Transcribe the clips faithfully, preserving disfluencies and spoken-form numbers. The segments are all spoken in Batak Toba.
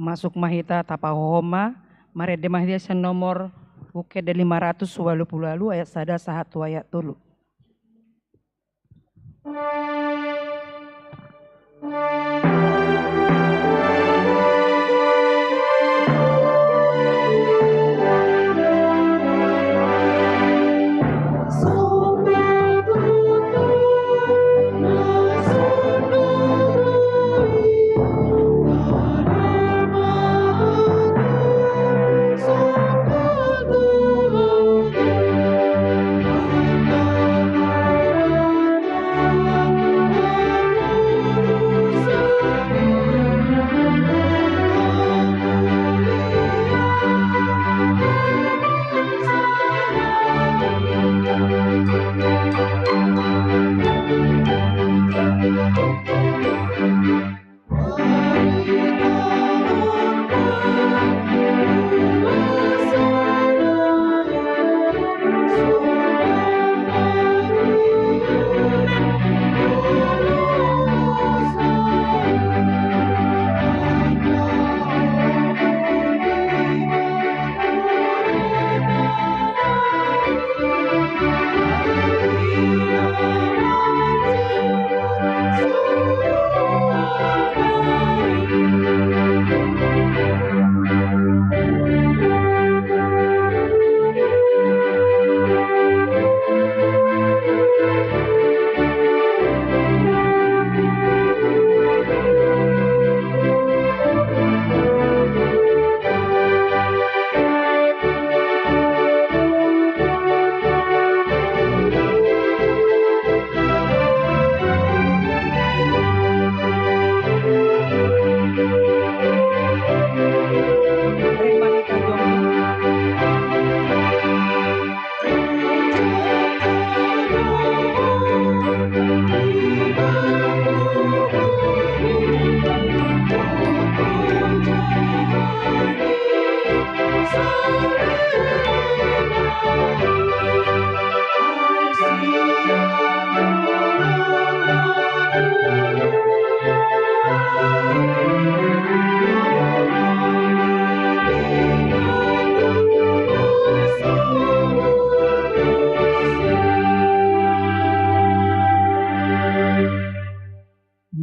Masuk ma hita, tapahohom ma. Marende ma hita sian nomor buku ende lima ratus ualu pulu ualu, ayat sada sahat tu ayat tolu.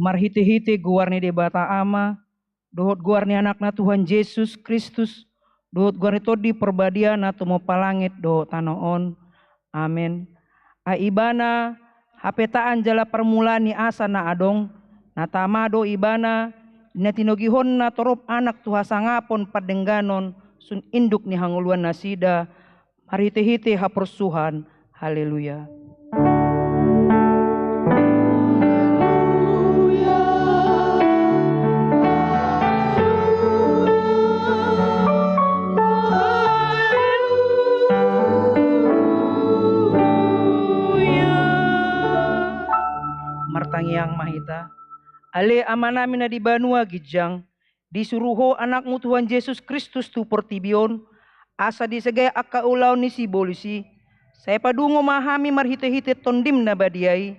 Marhitehite goar ni Debata Ama, dohot goar ni Anakna Tuhan Jesus Kristus, dohot goar ni Tondi Parbadia na tumompa langit dohot tano on. Amen. Ai Ibana hapetaan jala parmulaan ni asa na adong, na tama do Ibana, na tinogihonna torop anak tu hasangapon pardengganon, sun induk ni hangoluan nasida, marhitehite haporsuhan. Haleluya. Martangiang ma hita. Ale Amanami na di banua ginjang, disuru Ho Anakmu Tuhan Jesus Kristus tu portibi on, asa disegai angka ulaon ni sibolis i, sai padungo ma hami marhitehite Tondim na badia i,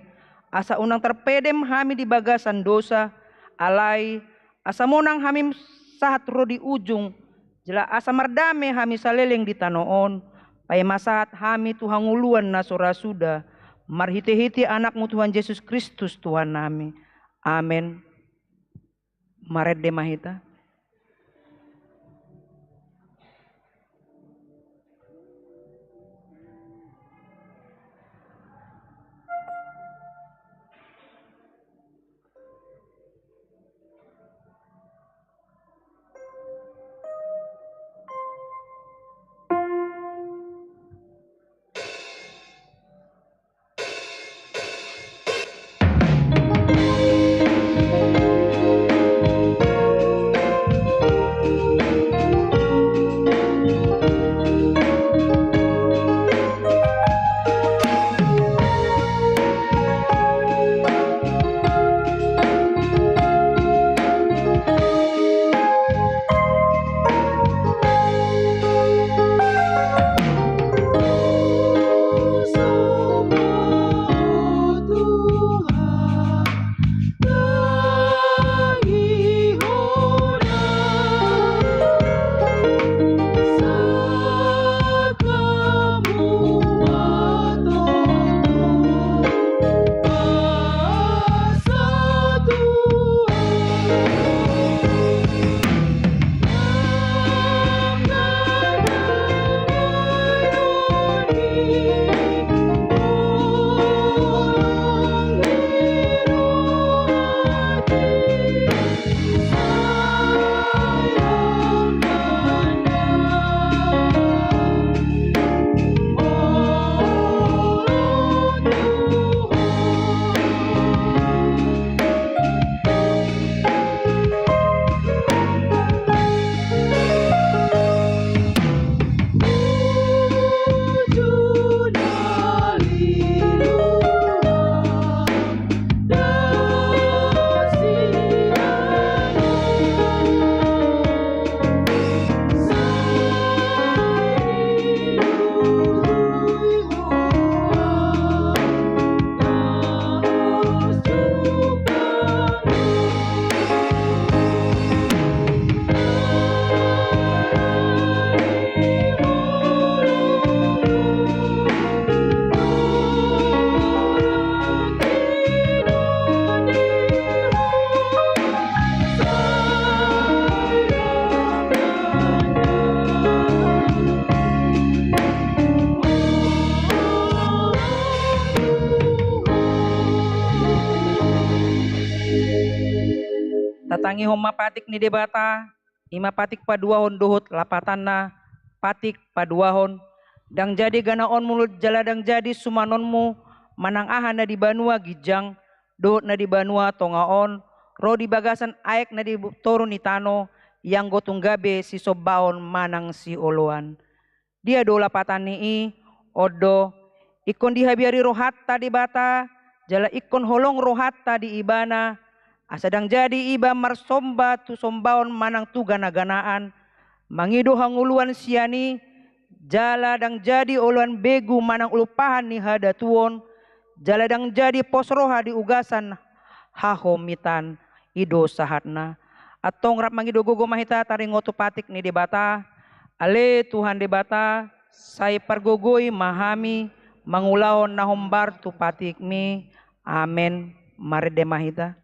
asa unang tarpedem hami di bagasan dosa, alai asa monang hami sahat ro di ujung, jala asa mardame hami saleleng di tano on, paima sahat hami tu hangoluan na so ra suda, marhitehite Anakmu Tuhan Jesus Kristus Tuhannami. Amen. Marende ma hita. Tangihon ma patik ni Debata, i ma patik paduahon dohot lapatanna, patik paduahon. Ndang jadi ganaonmu jala ndang jadi sumanonmu, manang aha na di banua ginjang dohot na di banua tonga on, ro di bagasan aek na di toru ni tano, ianggo tung gabe sisombaon manang sioloan. Dia do lapatan ni i? On do, ingkon dihabiari rohanta Debata, jala ingkon holong rohanta di Ibana, asa ndang jadi iba marsomba tu sombaon manang tu ganaganaan, mangido hangoluan sian i, jala ndang jadi oloan begu manang ulumpahan ni hadatuon, jala ndang jadi pos roha di ugasan hahomitan. I do sahatna. Antong rap mangido gogo ma hita taringot tu patik ni Debata. Ale Tuhan Debata, sai pargogoi ma hami mangulahon na hombar tu patikmi. Amen. Marende ma hita.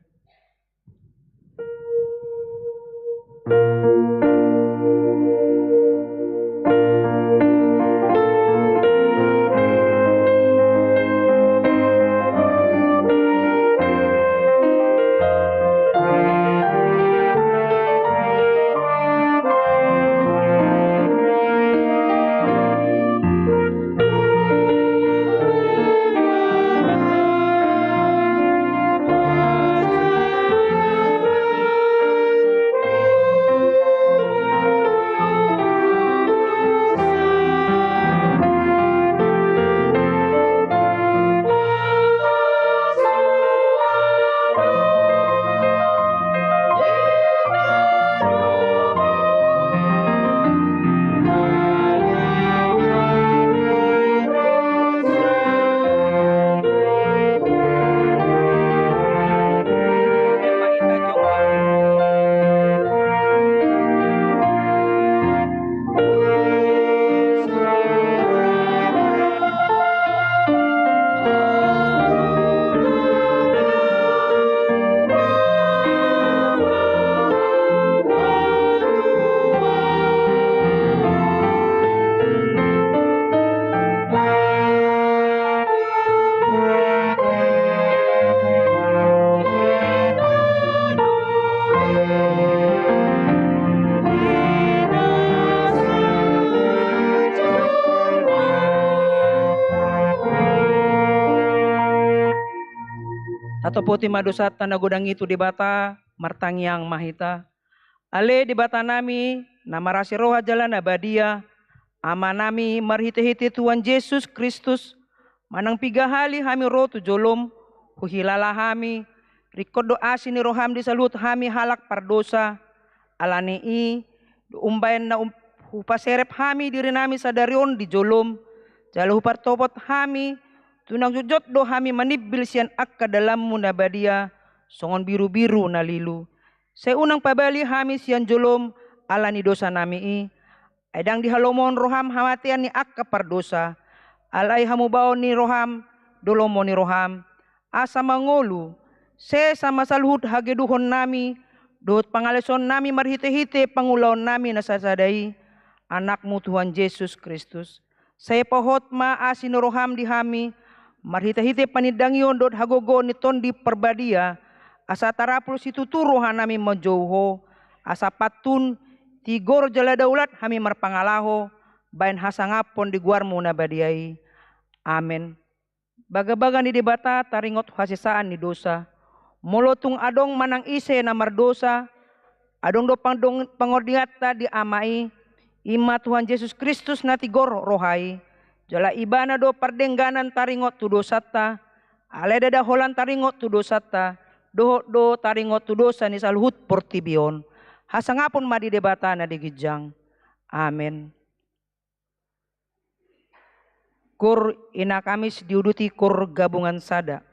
Tatopoti ma dosanta na godang i tu Debata, martangiang ma hita. Ale Debata nami, na marasi roha jala na badia, Ama nami, marhitehite Tuhan Jesus Kristus, manang piga hali hami ro tu jolom, huhilala hami, ringkot do asi ni roham di saluhut hami halak pardosa. Ala ni i, umbaen na um-, hupaserep hami diri nami sadari on di jolom, jala hupartopot hami, tu na jotjot do hami manimbil sian angka dalanmu na badia, songon birubiru na lilu. Sai unang pabali hami sian jolom ala ni dosa nami i, ai ndang dihalomohon roham hamatean ni angka pardosa, alai hamubaon ni roham do lomo ni roham, asa mangolu, sesa ma saluhut hagedukon nami, dohot pangaleson nami marhitehite pangulaon nami na sasada i, Anakmu Tuhan Jesus Kristus. Sai pohot ma asi ni roham di hami, marhitehite panindangion dohot hagogoon ni Tondi Parbadia, asa tarapul situtu roha nami manjou Ho, asa pantun, tigor jala daulat hami marpangalaho, baen hasangapon di goarmu na badia i. Amen. Bagabaga ni Debata taringot hasesaan ni dosa. Molo tung adong manang ise na mardosa, adong do pangdong-, pangordianta di Ama i, i ma Tuhan Jesus Kristus na tigor roha i, jala Ibana do pardengganan taringot tu dosanta, alai ndada holan taringot tu dosanta, dohot do taringot tu dosa ni saluhut portibi on. Hasangapon ma di Debata na di ginjang. Amen. Kur Ina Kamis diuduti kur gabungan sada.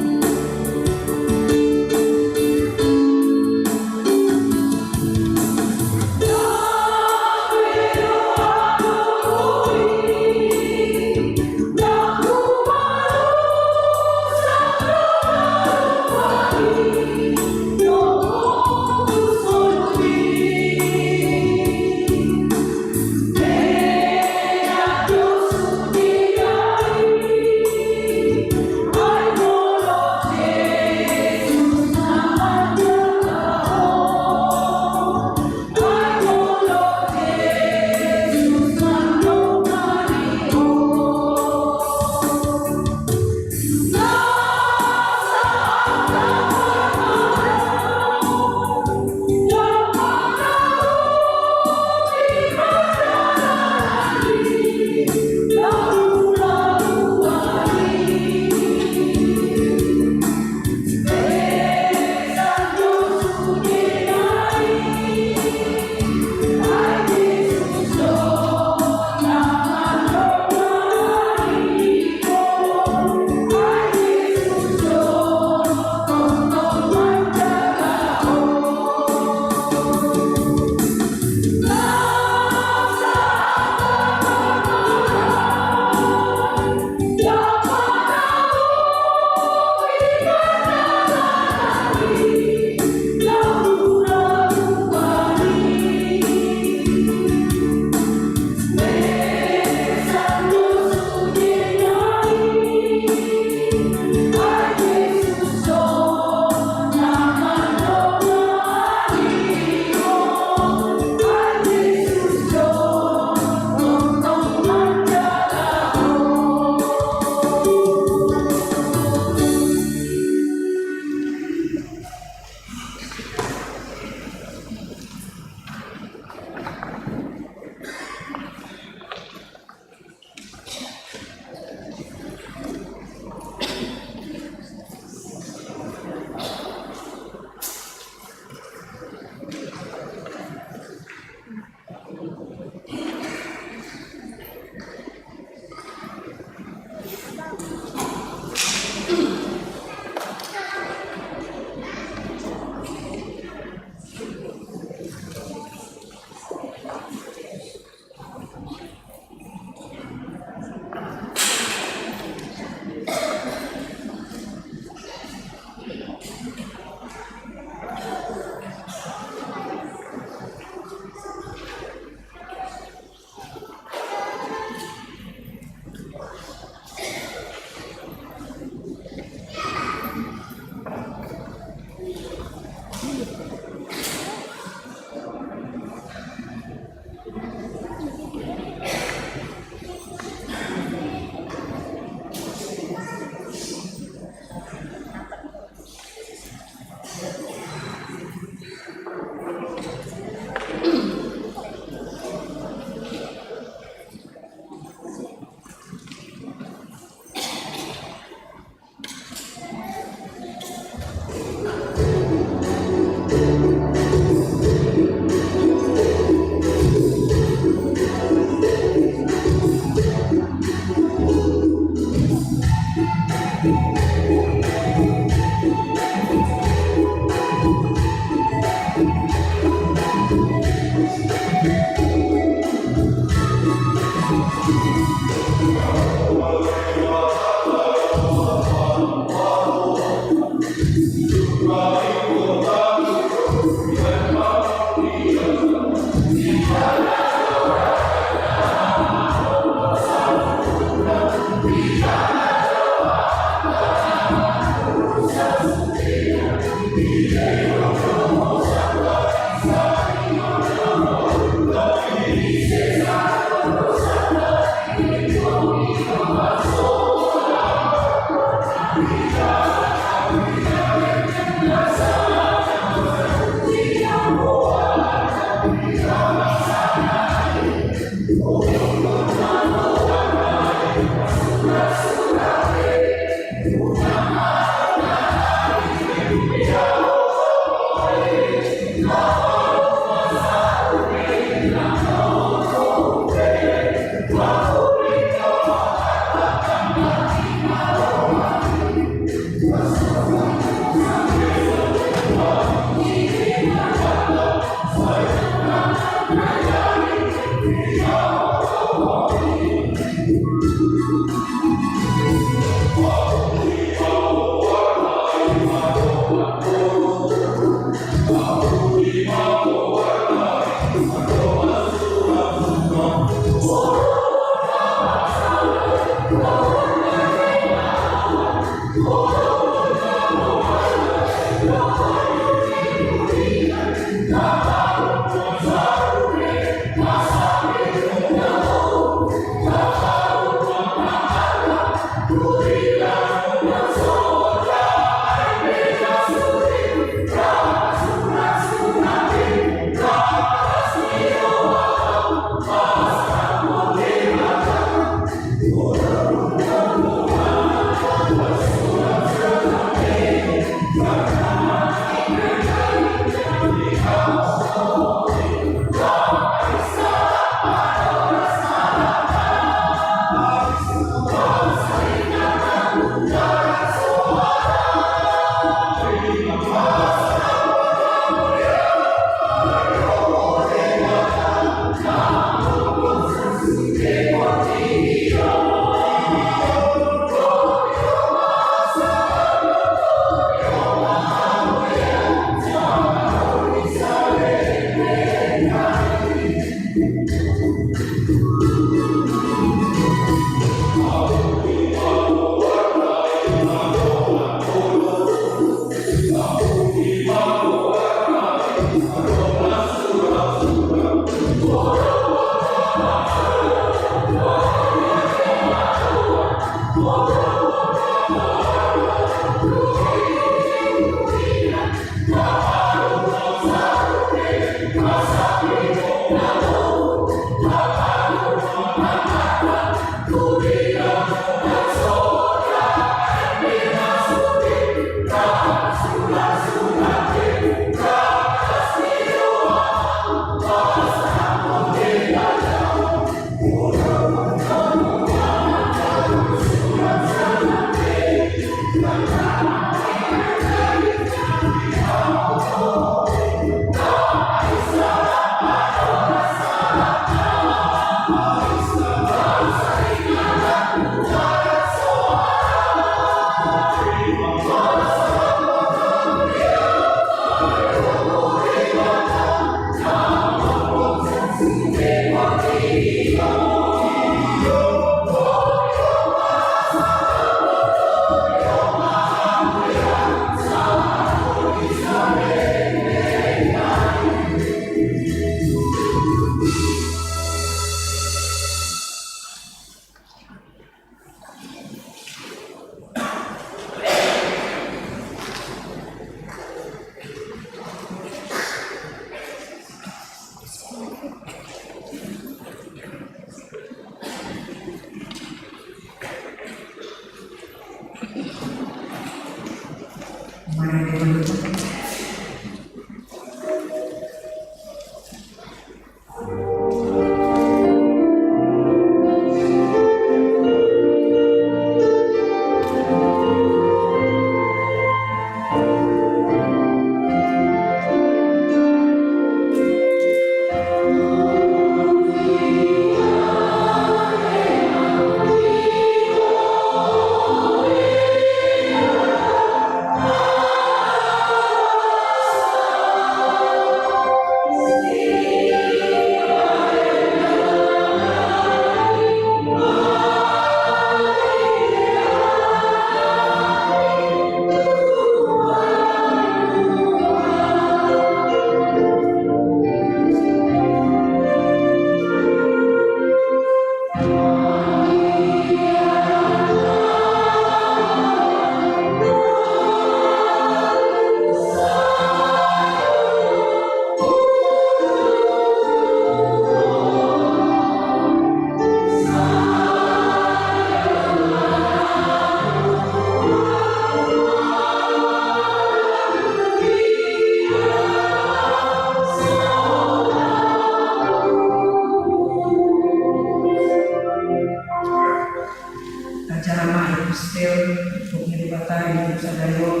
Hukum ni Debata di sadari on,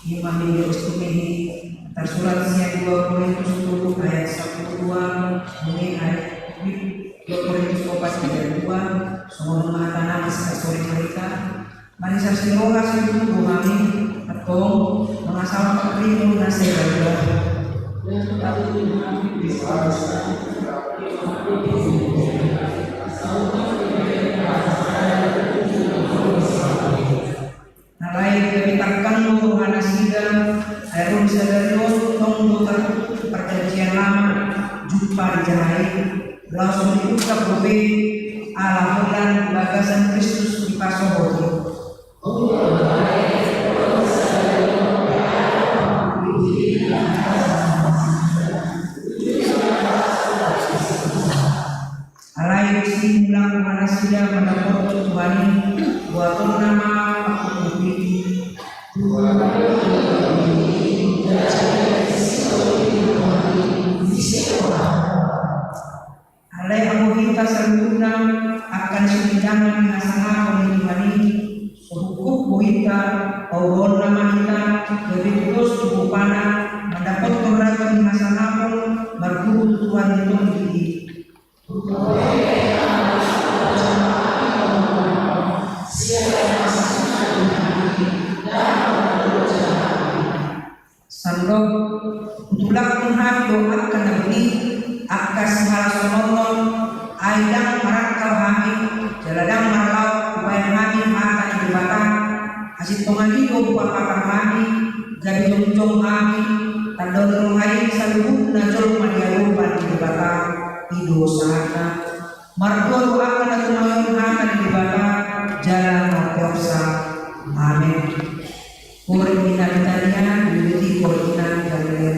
ima minggu istumihi, tarsurat sian dua Korintus tolu ayat sampulu dua, muni ayat dua Korintus opat ayat dua, songon mata nangis kasori mereka, Manisas ni roha situtu hami, antong, mangasahon pangkirimon na sai badia. Alai gabe tangkas do rohanasida, ai ro di sadari on tong do tartutup parjanjian lama, jumpa di jaha i, laos so diungkap dope, ala holan di bagasan Kristus dipasohot i. Alai disi mulak rohanasida mandapothon Tuhan i, buatonna ma pangkupingki. Alai anggo hita saluhutna angka na siulangan ni hasangapon ni Tuhan i, so huphup do hita, paubaonna ma hita, gabe tudos tu hupana, mandapothon ragam ni hasangapon, marhite tu Tuhan ni Tondi i. Sandok, hutulakhon hami do angka na buni, angka sihalashononhon, ai ndang marangkal hami, jala ndang marlaok hubahen hami hata ni Debata, asi tongon i do hupapatar hami, gabe jongjong hami, tanda ni roha i saluhutna jolma di adopan ni Debata, i do sahatna. Martua do angka na tumaon hata ni Debata, jala marpeopsa. Amen. Korintus na Betania, dua Korintus na Betania.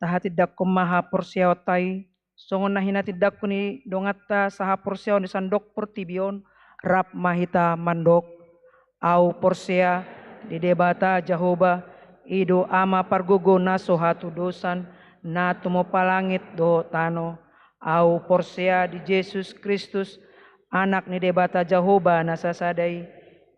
Tahatindangkon ma haporseaonta i, songon na hinatindangkon ni donganta sahaporseaon di sandok portibi on, rap ma hita mandok. Ahu porsea di Debata Jahowa, i do Ama pargogo na so hatudosan, na tumompa langit dohot tano. Ahu porsea di Jesus Kristus, Anak ni Debata Jahowa na sasada i,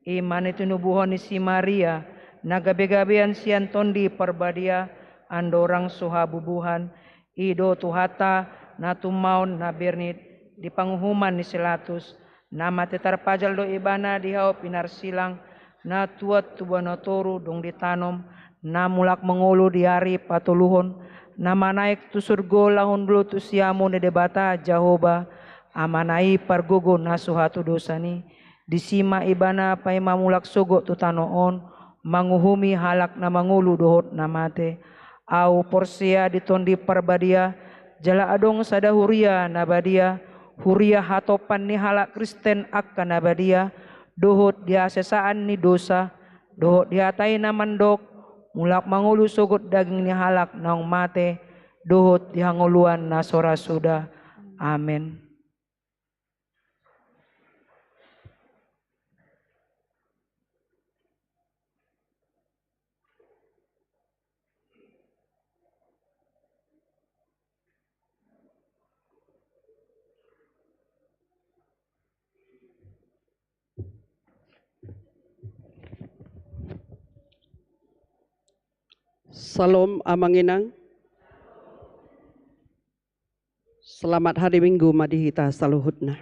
i ma na tinubuhon ni si Maria, na gabegabean sian Tondi Parbadia, andorang so habubuhan, i do Tuhanta na tumaon na bernit di panguhuman ni si Latus, na mate tarpajal do ibana di hau pinarsilang, na tuat tubuan na toru dung ditanom, na mulak mangolu di ari patoluhon, na manaek tu surgo laho hundul tu siamun ni Debata Jahowa, Amana i pargogo na so hatudosan i. Disi ma ibana paima mulak sogot tu tano on, manguhumi halak na mangolu dohot na mate. Ahu porsea di Tondi Parbadia, jala adong sada huria na badia, huria hatompan ni halak Kristen angka na badia, dohot di hasesaan ni dosa, dohot di hata i na mandok, mulak mangolu sogot daging ni halak naung mate, dohot di hangoluan na so ra suda. Amen. Salom, Amang Inang. Selamat hari Minggu ma di hita saluhutna.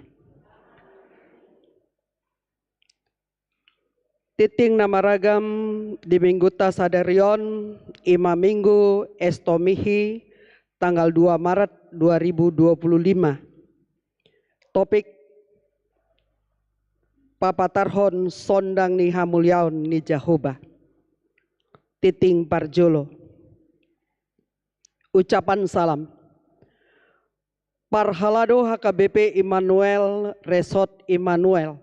Tingting na maragam di Minggunta sadari on, i ma Minggu Estomihi, tanggal dua Maret dua ribu dua puluh lima. Topik: papatarhon sondang ni hamuliaon ni Jahowa. Tingting parjolo. Ucapan salam. Parhalado H K B P Immanuel, Resort Immanuel,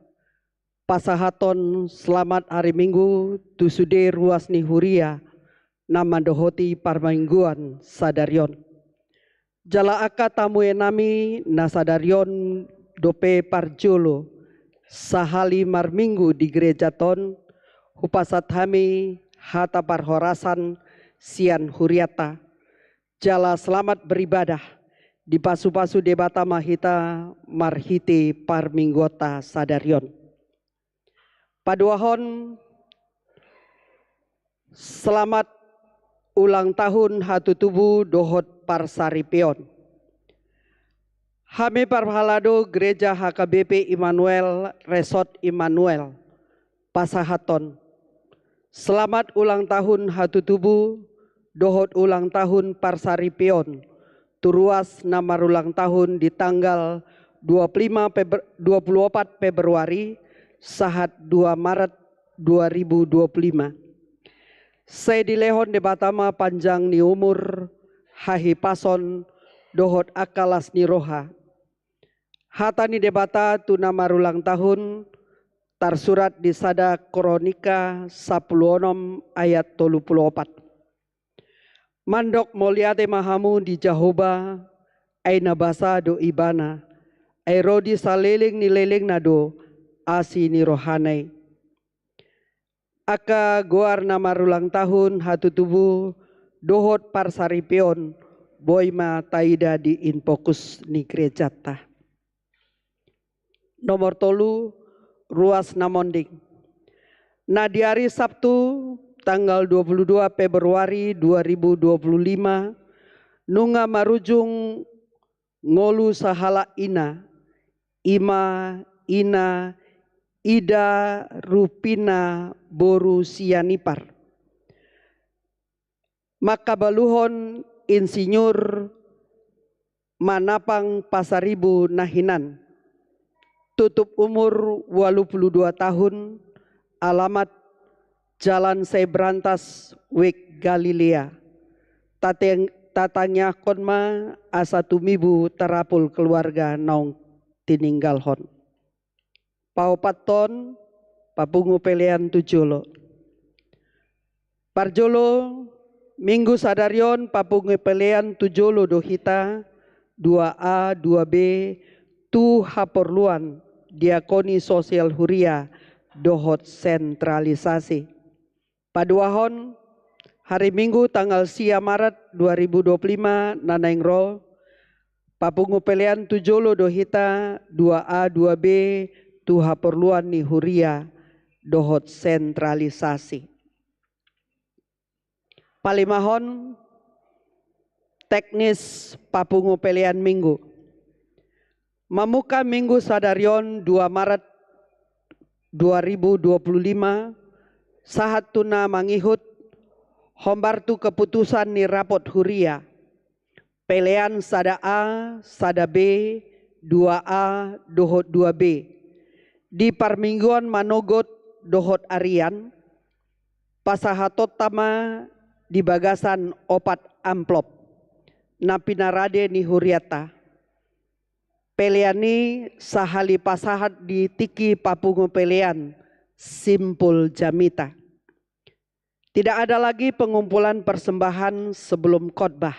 pasahathon selamat hari Minggu tu sude ruas ni huria na mandohoti parmingguan sadari on. Jala angka tamuenami na sadari on dope parjolo sahali marminggu di gerejanta on, hupasahat hami hata parhorasan sian hurianta. Jala selamat beribadah, dipasupasu Debata ma hita marhite parmingguanta sadari on. Paduahon, selamat ulang tahun hatutubu dohot parsaripeon. Hami parhalado Gereja H K B P Immanuel, Resort Immanuel, pasahathon selamat ulang tahun hatutubu dohot ulang tahun parsaripeon tu ruas na marulang tahun di tanggal dua puluh lima Febru-, dua puluh opat Februari sahat dua Maret dua ribu dua puluh lima. Sai dilehon Debata ma panjang ni umur, hahipason, dohot angka las ni roha. Hata ni Debata tu na marulang tahun tarsurat di sada Kronika sampulu onom ayat tolu pulu opat. Mandok mauliate ma hamu di Jahowa, ai na basa do Ibana, ai ro di saleleng ni lelengna do asi ni rohana i. Angka goar na marulang tahun, hatutubu, dohot parsaripeon, boi ma taida di infokus ni gerejanta. Nomor tolu, ruas na monding. Na di ari Sabtu, tanggal dua puluh dua Februari dua ribu dua puluh lima, nunga marujung ngolu sahalak ina, i ma ina Ida Rupina boru Sianipar. Mangkabaluhon Insinyur Manapang Pasaribu na hinan. Tutup umur ualu pulu dua tahun, alamat Jalan Sai Brantas, Wijk Galilea. Tateng-, tatangiangkon ma asa tumibu tarapul keluarga naung tininggalhon. Paopathon, papungu pelean tu jolo. Parjolo, Minggu sadari on papungu pelean tu jolo do hita, dua A, dua B, tu haporluan diakoni sosial huria dohot sentralisasi. Paduahon, hari Minggu tanggal sia Maret dua ribu dua puluh lima na naeng ro, papungu pelean tu jolo do hita, dua A, dua B, tu haporluan ni huria dohot sentralisasi. Palimahon, teknis papungu pelean Minggu. Mamungka Minggu sadari on dua Maret dua ribu dua puluh lima, sahat tu na mangihut, hombar tu keputusan ni rapot huria, pelean sada A, sada B, dua A, dohot dua B. Di parmingguan manogot dohot arian, pasahatonta ma di bagasan opat amplop na pinarade ni hurianta. Pelean i sahali pasahat di tingki papungu pelean simpul jamita. Tidak ada lagi pengumpulan persembahan sebelum khotbah.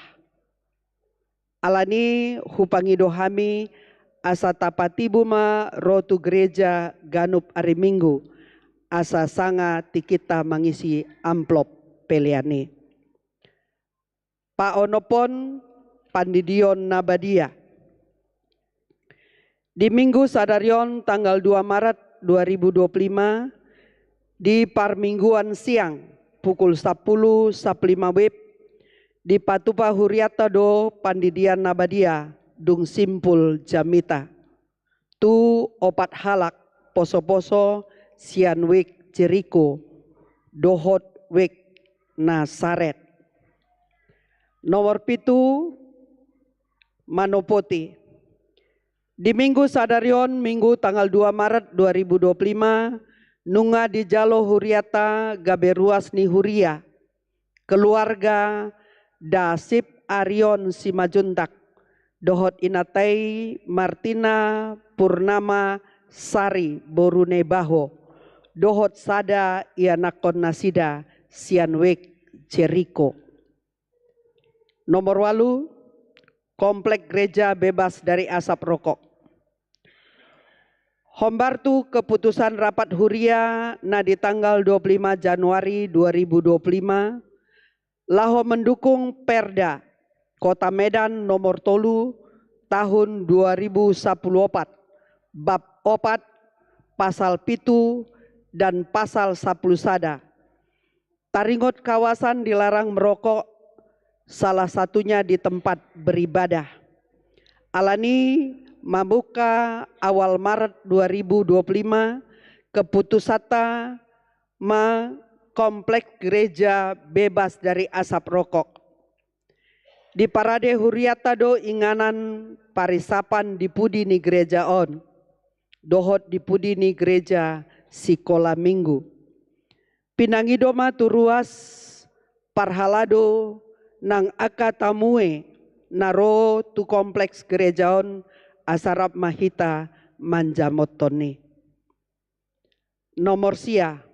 Alani hupangido hami asa tapatibu ma ro tu gereja ganup ari Minggu, asa sanga tingkinta mangisi amplop pelean i. Paonomhon, pandidion na badia. Di Minggu sadari on tanggal dua Maret dua ribu dua puluh lima, di parmingguan siang pukul sampulu sampulu lima WIB, dipatupa hurianta do pandidian na badia dung simpul jamita tu opat halak posoposo sian Wijk Jeriko dohot Wijk Nasaret. Nomor pitu, manopoti. Di Minggu sadari on, Minggu tanggal dua Maret dua ribu dua puluh lima, nunga dijalo hurianta gabe ruas ni huria, keluarga Dasip Arion Simanjuntak, dohot inanta i Martina Purnama Sari boru Nebaho, dohot sada ianakhon nasida sian Wijk Jeriko. Nomor walu, komplek gereja bebas dari asap rokok. Hombar tu keputusan rapat huria na di tanggal dua puluh lima Januari dua ribu dua puluh lima, laho mendukung Perda Kota Medan nomor tolu tahun dua ribu sampulu opat, bab opat, pasal pitu, dan pasal sampulu sada. Taringot kawasan dilarang merokok, salah satunya di tempat beribadah. Alani mamungka awal Maret dua ribu dua puluh lima, keputusanta ma komplek gereja bebas dari asap rokok. Diparade hurianta do inganan parisapan di pudi ni gereja on dohot di pudi ni gereja sikola minggu. Pinangido ma tu ruas parhalado nang angka tamue na ro tu kompleks gereja on asa rap ma hita manjamothon i. Nomor sia,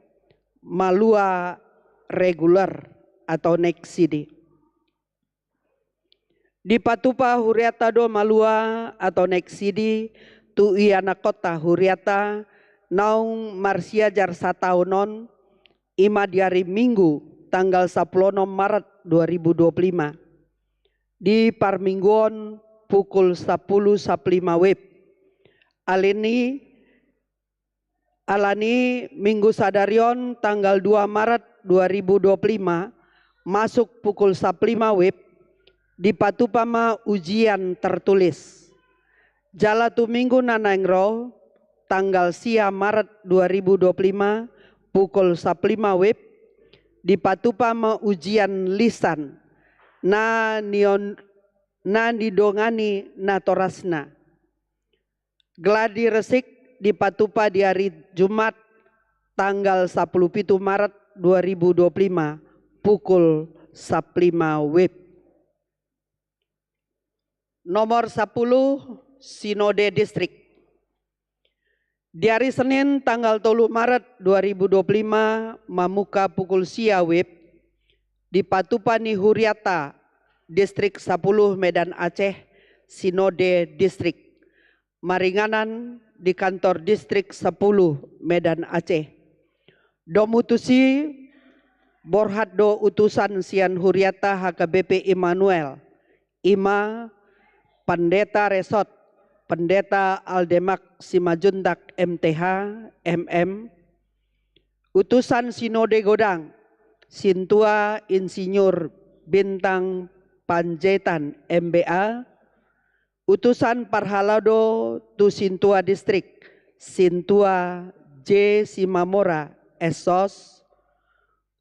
malua reguler atau naik sidi. Dipatupa hurianta do malua atau naik sidi tu ianakkonta hurianta naung marsiajar sataon on, i ma di ari Minggu tanggal sampulu onom Maret dua ribu dua puluh lima, di parmingguon pukul sampulu saplima wib. Alani Alani Minggu sadari on tanggal dua Maret dua ribu dua puluh lima, masuk pukul saplima wib, dipatupa ma ujian tertulis. Jala tu Minggu na naeng ro, tanggal sia Maret dua ribu dua puluh lima, pukul saplima wib, dipatupa ma ujian lisan na nion-, na nidongani natorasna. Gladi resik dipatupa di ari Jumat tanggal sampulu pitu Maret dua ribu dua puluh lima, pukul saplima wib. Nomor sampulu, Sinode Distrik. Di ari Senin tanggal tolu Maret dua ribu dua puluh lima, mamungka pukul sia wib, dipatupa ni hurianta Distrik sampulu Medan Aceh, Sinode Distrik, maringanan di kantor Distrik sampulu Medan Aceh. Domu tusi, borhat do utusan sian hurianta H K B P Immanuel, i ma Pendeta Resort, Pendeta Aldemak Simanjuntak M T H, M M, utusan Sinode Godang, Sintua Insinyur Bintang Panjaitan, M B A, utusan parhalado tu Sintua Distrik, Sintua J Simamora, S Sos,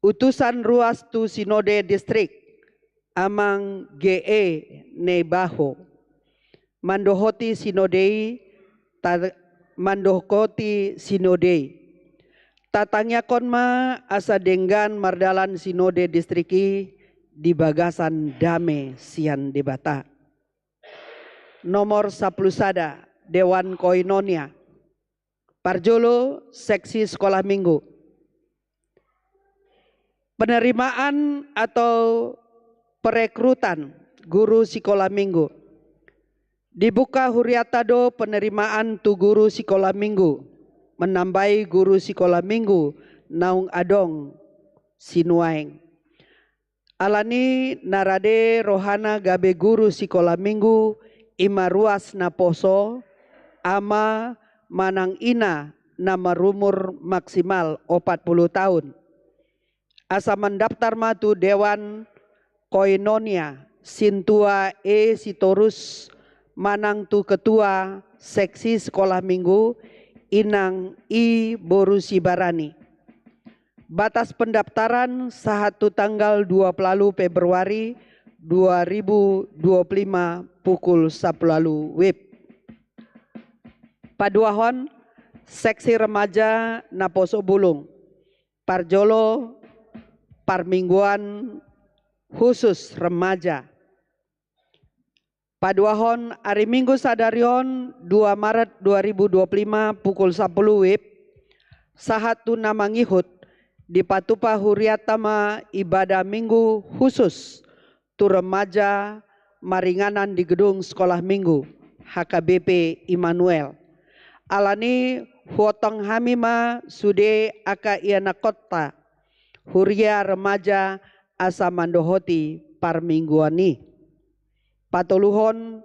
utusan ruas tu Sinode Distrik, Amang G E Neibaho, mandohoti Sinode i, ta-, mandohoti Sinode i. Tatangiangkon ma asa denggan mardalan Sinode Distrik i di bagasan dame sian Debata. Nomor sampulu sada, Dewan Koinonia. Parjolo, seksi sikola minggu. Penerimaan atau perekrutan guru sikola minggu. Dibuka hurianta do penerimaan tu guru sikola minggu, menambai guru sikola minggu naung adong sinuaeng. Alani na rade rohana gabe guru sikola minggu, i ma ruas naposo, ama manang ina na marumur maksimal opat pulu taon. Asa mandaptar ma tu Dewan Koinonia, Sintua E Sitorus, manang tu ketua seksi sikola minggu, Inang I Boru Sibarani. Batas pendaftaran sahat tu tanggal dua pulu ualu Februari dua ribu dua pulu lima pukul sampulu ualu wib. Paduahon, seksi remaja naposo bulung. Parjolo, parmingguan khusus remaja. Paduahon, ari Minggu sadari on, dua Maret dua ribu dua puluh lima, pukul sampulu wib, sahat tu na mangihut, dipatupa hurianta ma ibadah Minggu khusus tu remaja maringanan di gedung Sekolah Minggu H K B P Immanuel. Alani huontong hami ma sude angka ianakkonta, huria remaja asa mandohoti parmingguan i. Patoluhon,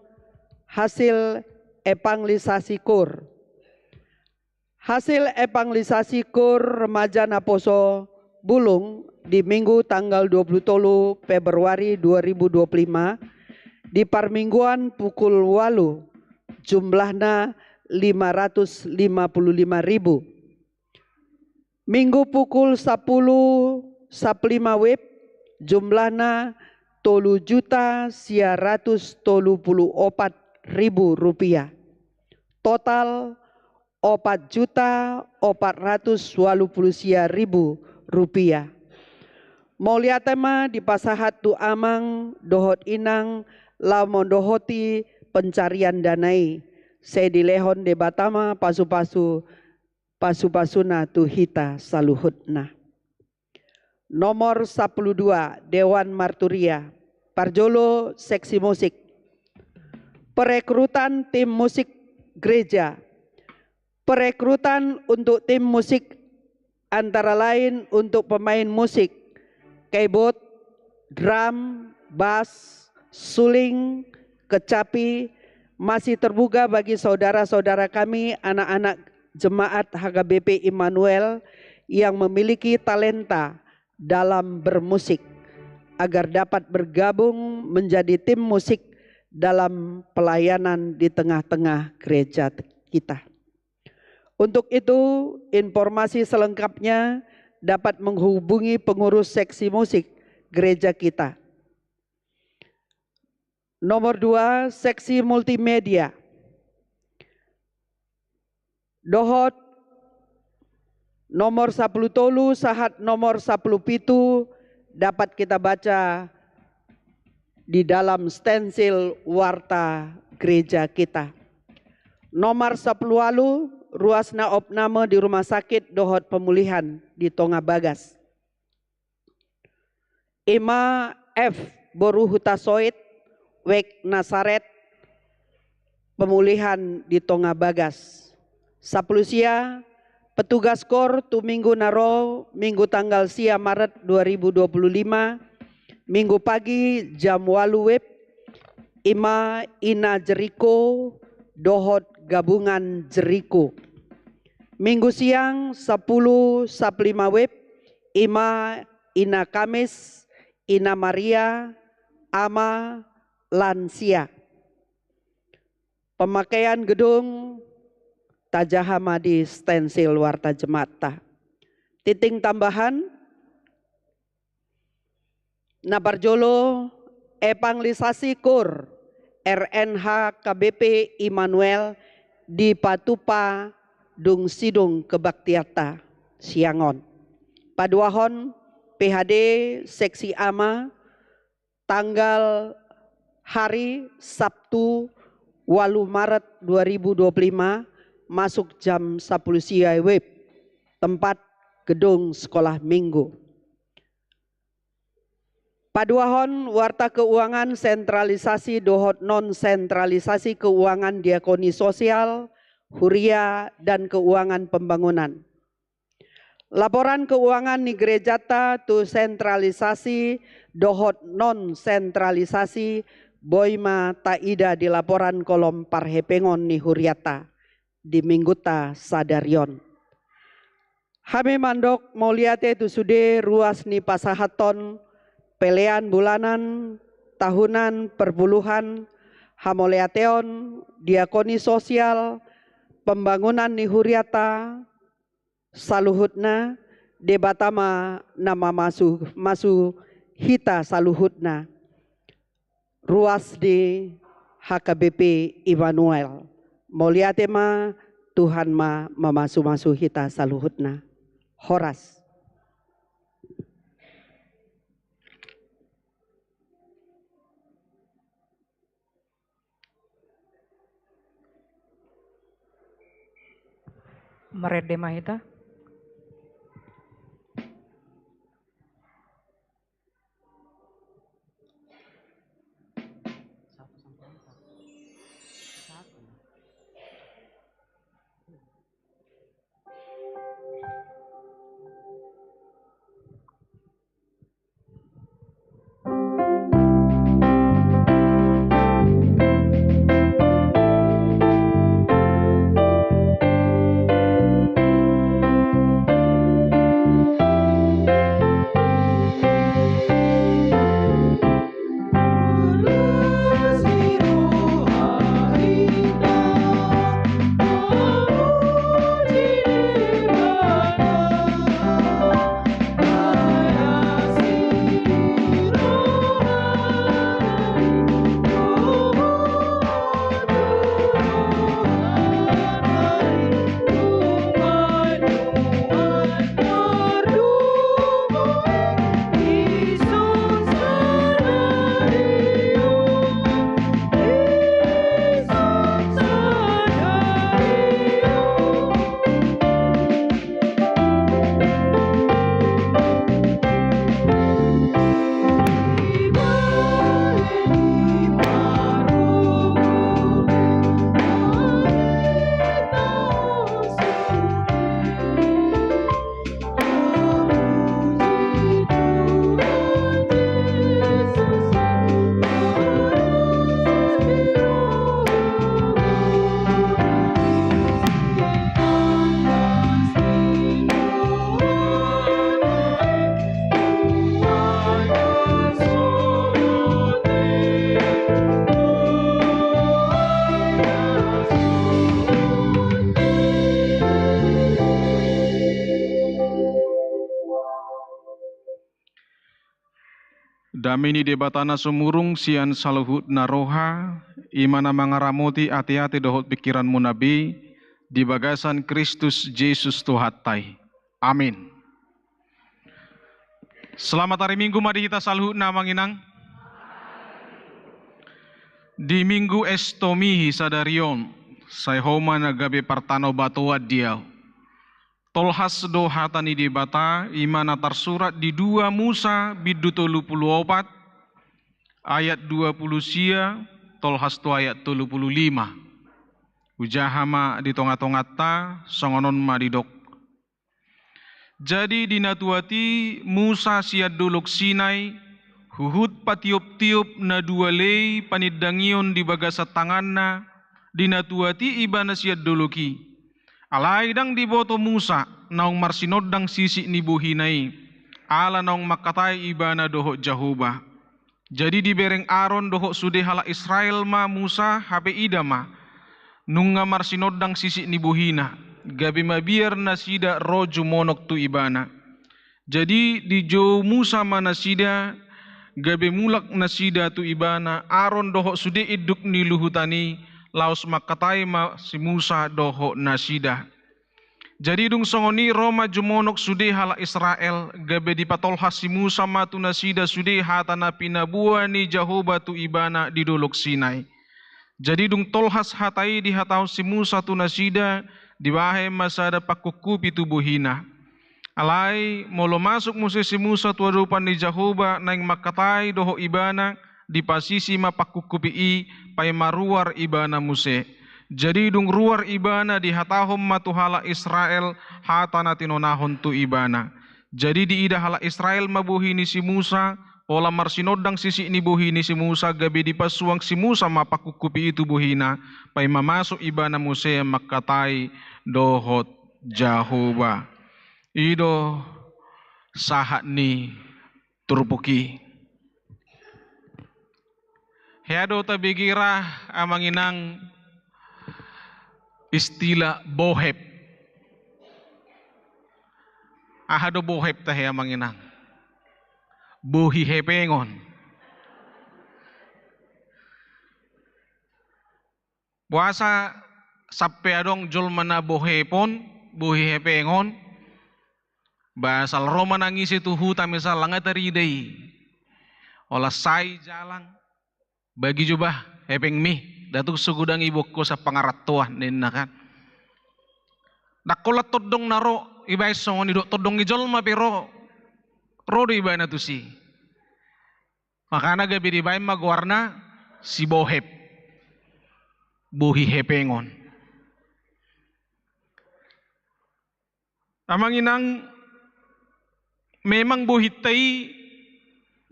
hasil evangelisasi kur. Hasil evangelisasi kur remaja naposo bulung di Minggu tanggal dua pulu tolu Februari dua ribu dua pulu lima, di parmingguan pukul ualu, jumlahna lima ratus lima pulu lima ribu. Minggu pukul sampulu saplima wib, jumlahna tolu juta sia ratus tolu pulu opat ribu rupiah. Total opat juta opat ratus walu pulu sia ribu rupiah. Mauliate ma dipasahat tu amang dohot inang laho mandohoti pencarian dana i. Sai dilehon Debata ma pasupasu, pasupasuna tu hita saluhutna. Nomor sampulu dua, Dewan Marturia. Parjolo, seksi musik. Perekrutan tim musik gereja. Perekrutan untuk tim musik antara lain untuk pemain musik, keyboard, drum, bass, suling, kecapi, masih terbuka bagi saudara-saudara kami, anak-anak jemaat H K B P Immanuel yang memiliki talenta dalam bermusik, agar dapat bergabung menjadi tim musik dalam pelayanan di tengah-tengah gereja kita. Untuk itu, informasi selengkapnya dapat menghubungi pengurus seksi musik gereja kita. Nomor dua, seksi multimedia. Dohot nomor sampulu tolu sahat nomor sampulu pitu dapat kita baca di dalam stensil warta gereja kita. Nomor sampulu ualu, ruasna opname di rumah sakit dohot pemulihan di tonga bagas. Ima F boru Hutasoit, wijk Nasaret, pemulihan di tonga bagas. Sampulu sia, petugas kor tu minggu na ro, Minggu tanggal sia Maret dua ribu dua puluh lima, Minggu pagi jam ualu wib, ima Ina Jeriko dohot gabungan Jeriko. Minggu siang sampulu sampulu lima wib, ima Ina Kamis, Ina Maria, ama lansia. Pemakaian gedung tajaha ma di stensil warta jemaatta. Tintin tambahan, na parjolo, evangelisasi kor R N H K B P Immanuel dipatupa dung sidung kebaktianta siang on. Paduahon, P H D seksi ama, tanggal hari Sabtu ualu Maret dua ribu dua puluh lima, masuk jam sampulu sia wib, tempat gedung sekolah minggu. Paduahon, warta keuangan sentralisasi dohot non sentralisasi keuangan diakoni sosial, huria, dan keuangan pembangunan. Laporan keuangan ni gerejanta tu sentralisasi dohot non sentralisasi boi ma taida di laporan kolom parhepengon ni hurianta di minggunta sadari on. Hami mandok mauliate tu sude ruas ni pasahathon pelean bulanan, tahunan, perpuluhan, hamauliateon, diakoni sosial, pembangunan ni hurianta, saluhutna, Debata ma na mamasu-masu hita saluhutna. Ruas di H K B P Immanuel. Mauliate ma, Tuhan ma mamasu-masu hita saluhutna. Horas. Marende ma hita. Dame ni Debata na sumurung sian saluhutna roha, i ma na mangaramoti ateate dohot pingkiranmuna be, di bagasan Kristus Jesus Tuhanta i. Amin. Selamat hari Minggu ma di hita saluhutna, Amang Inang. Di Minggu Estomihi sadari on, sai ho ma na gabe partanobatoan di ahu. Tolhas do hata ni Debata, i ma na tarsurat di dua Musa bindu tolu pulu opat, ayat dua pulu sia, tolhas tu ayat tolu pulu lima. Hujaha ma di tongatonganta, songon on ma didok. Jadi dinatuati Musa sian Dolok Sinai, huhut patioptiop na dua lei panindangion di bagasan tanganna, dinatuati ibana sian dolok i. Alai ndang diboto Musa naung marsinondang sisik ni bohina i, ala naung mangkatai ibana dohot Jahowa. Jadi dibereng Aron dohot sude halak Israel ma Musa, hape ida ma, nunga marsinondang sisik ni bohina, gabe mabiar nasida ro jumonok tu ibana. Jadi dijou Musa ma nasida, gabe mulak nasida tu ibana, Aron dohot sude induk ni luhutan i, laos mangkatai ma si Musa dohot nasida. Jadi dung songon i ro ma jumonok sude halak Israel, gabe dipatolhas si Musa ma tu nasida sude hata na pinaboa ni Jahowa tu ibana di Dolok Sinai. Jadi dung tolhas hata i dihatahon si Musa tu nasida, dibahen ma sada pangkupkupi tu bohina. Alai molo masuk muse si Musa tu adopan ni Jahowa naeng mangkatai dohot ibana, dipasisi ma pangkupkupi i, paima ruar ibana muse. Jadi dung ruar ibana dihatahon ma tu halak Israel hata na tinonahon tu ibana. Jadi diida halak Israel ma bohi ni si Musa, pola marsinondang sisik ni bohi ni si Musa, gabe dipasuang si Musa ma pangkupkupi i tu bohina, paima masuk ibana muse mangkatai dohot Jahowa. I do sahat ni turpuk i. Hea do tabege ra, Amang Inang, istilah bohep. Aha do bohep tahe, Amang Inang? Bohi hepengon. Boasa sampe adong jolma na bohepon, bohi hepengon, ba asal ro manang ise tu huta misalna nga tarida i. Ola sai jalang, bagi jo bah hepengmi, nda tung so godang iboan ho sian pangarantoan ninna kan. Ndang holan tondong na ro, ibaen songon i do tondong ni jolma pe ro, ro do ibana tusi. Makana gabe dibaen ma goarna si bohep. Bohi hepengon. Amang Inang, memang bohinta i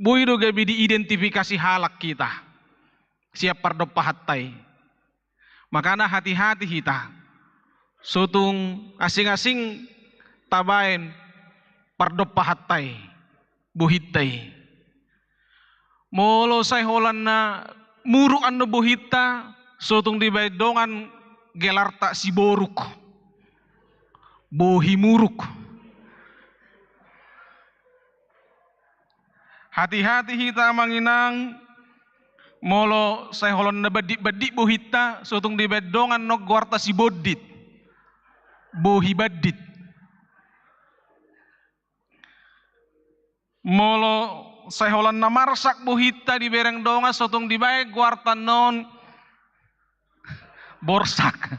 boi do gabe diidentifikasi halak hita sian pardompahanta i. Makana hati-hati hita, so tung asing-asing tabaen pardompahanta i, bohinta i. Molo sai holan na muruk annon bohinta, so tung dibaen dongan gelarta si boruk. Bohi muruk. Hati-hati hita, Amang Inang, molo sai holan na bandit-bandit bohinta, so tung dibaen dongan annon goarta si bondit. Bohi bandit. Molo sai holan na marsak bohinta dibereng dongan, so tung dibaen goarta annon borsak.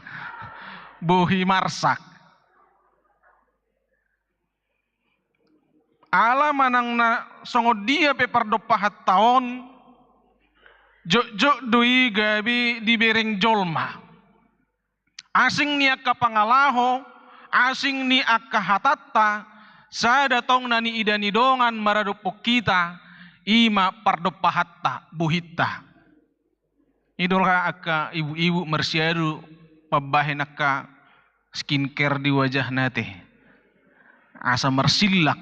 Bohi marsak. Ala manang na songon dia pe pardompahanta on, jotjot do i gabe dibereng jolma. Asing ni angka pangalaho, asing ni angka hatanta, sada tong na niida ni dongan maradophon hita, i ma pardompahanta, bohinta. I do ra angka ibu-ibu marsiadu mambahen angka skincare di wajahna te. Asa marsillak,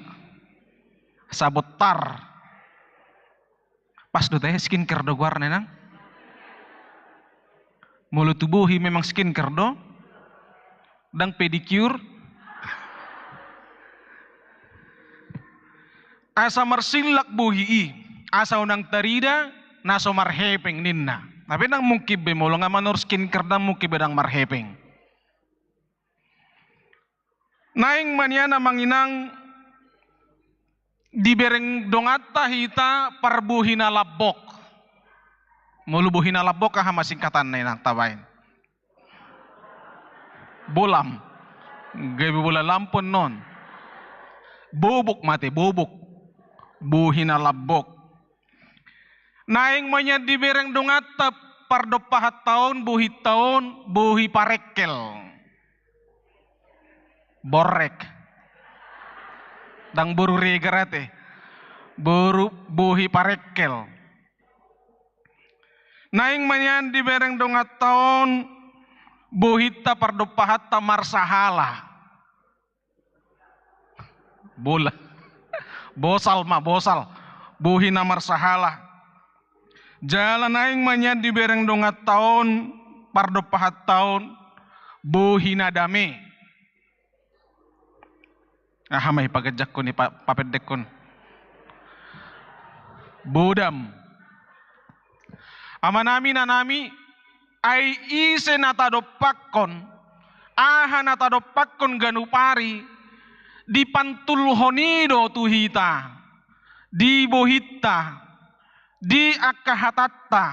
asa bontar. Pas do tahe skincare do goarna, Inang? Molo tu bohi memang skincare do. Ndang pedicure. Asa marsillak bohi i. asa unang tarida na so marhepeng ninna. Tapi ndang mungkin be molo nga manorus skincare, ndang mungkin be ndang marhepeng. Naeng ma nian amang inang dibereng donganta hita parbohi na lambok. Molo bohi na lambok aha ma singkatanna inang tabaen? Bolam. Gabe bola lampon non. Bobok mate, bobok. Bohi na lambok. Naeng ma nian dibereng donganta pardompahan taon, bohi taon, bohi parengkel. Borrek. Ndang boru regar ate. Boru bohi parengkel. Naeng ma nian dibereng donganta on, bohinta pardompahanta marsahala. Bola. Bosal ma, bosal. Bohi na marsahala. Jala naeng ma nian dibereng donganta on, pardompahanta on, bohi na dame. Aha ma i paganjakkon i pa-, papendekkon. Bodam. Amanami, inanami, ai ise na tadompakkon, aha na tadompakkon ganup ari, dipantulhon i do tu hita, di bohinta, di angka hatanta,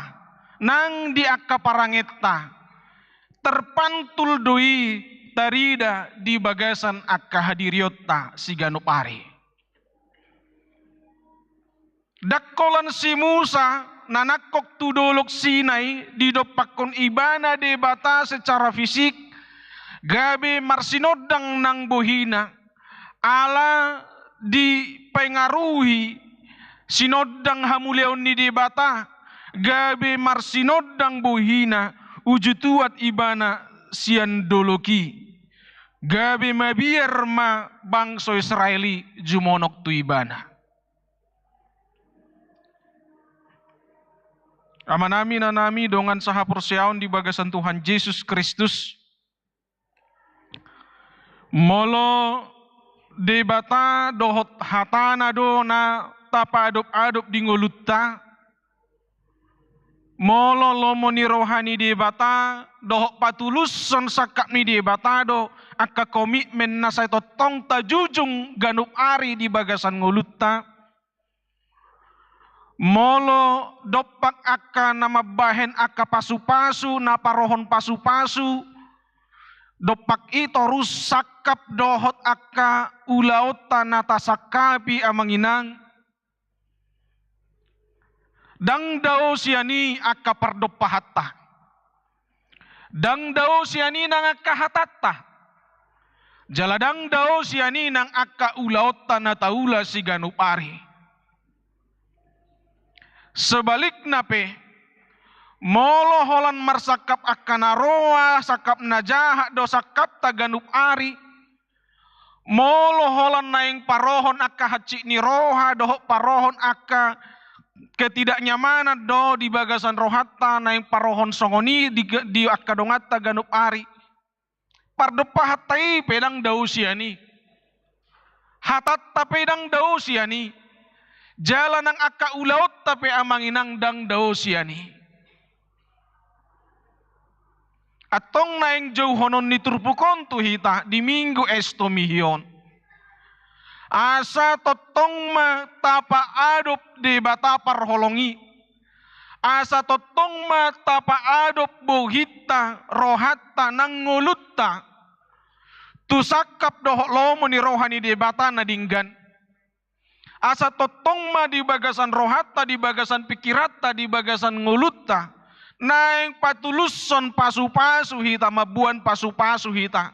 nang di angka parangenta, terpantul do i tarida di bagasan angka hadirionta siganup ari. Ndang holan si Musa na nangkok tu Dolok Sinai didompakkon ibana Debata secara fisik, gabe marsinondang nang bohina, ala dipengaruhi sinondang hamuliaon ni Debata, gabe marsinondang bohina, uju tuat ibana sian dolok i. Gabe mabiar ma bangso Israel i jumonok tu ibana. Amanami, inanami, dongan sahaporseaon di bagasan Tuhan Jesus Kristus, molo Debata dohot hatana do na tapaadop-adop di ngolunta, molo lomo ni roha ni Debata dohot patulushon sangkap ni Debata do angka komitmen na sai tongtong tajujung ganup ari di bagasan ngolunta, molo dompak angka na mambahen angka pasu-pasu, na parohon pasu-pasu, dompak i torus sangkap dohot angka ulaonta na tasangkapi, amang inang, ndang dao sian i angka pardompahanta. Ndang dao sian i nang angka hatanta. Jala ndang dao sian i nang angka ulaonta na taula siganup ari. Sebalikna pe, molo holan marsangkap angka na roa, sangkap na jahat do sangkapta ganup ari, molo holan naeng parohon angka hansit ni roha dohot parohon angka ketidaknyamanan do di bagasan rohanta, naeng parohon songon i di, di angka donganta ganup ari, pardompahanta i pe ndang dao sian i, hatanta pe ndang dao sian i, jala nang angka ulaonta pe, amang inang, ndang dao sian i. Antong naeng jouhonon ni turpuk on tu hita di Minggu Estomihi on, asa tongtong ma tapaadop Debata parholong i, asa tongtong ma tapaadop bohinta, rohanta nang ngolunta tu sangkap dohot lomo ni roha ni Debata na denggan. Asa tongtong ma di bagasan rohanta, di bagasan pingkiranta, di bagasan ngolunta naeng patulushon pasu-pasu hita, mamboan pasu-pasu hita.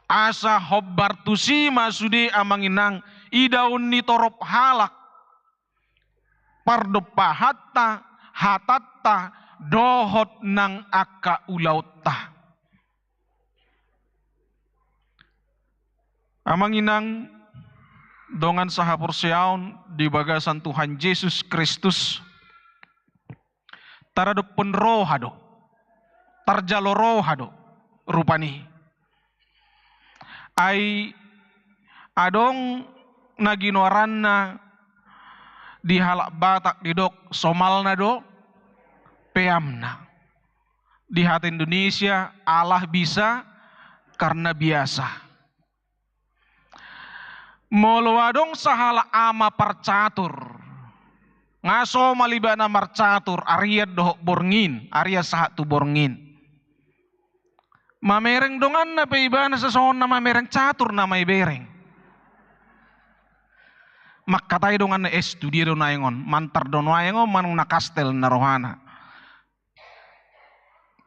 Asa hombar tusi ma sude, amang inang, idaon ni torop halak pardompahanta, hatanta dohot nang angka ulaonta. Amang inang, dongan sahaporseaon di bagasan Tuhan Jesus Kristus, taradophon roha do, tarjalo roha do rupani. Ai adong na ginoaranna Di halak Batak didok somalna do peamna. Di hata Indonesia, Allah bisa karena biasa. Molo adong sahalak ama parcatur, nga somal ibana marcatur arian dohot borngin, arian sahat tu borngin. Mamereng donganna pe ibana, sasongon na mamereng catur nama ibereng. Mangkatai donganna, es tu dia do naeng on, mantar do naeng on manang na kastel na rohana.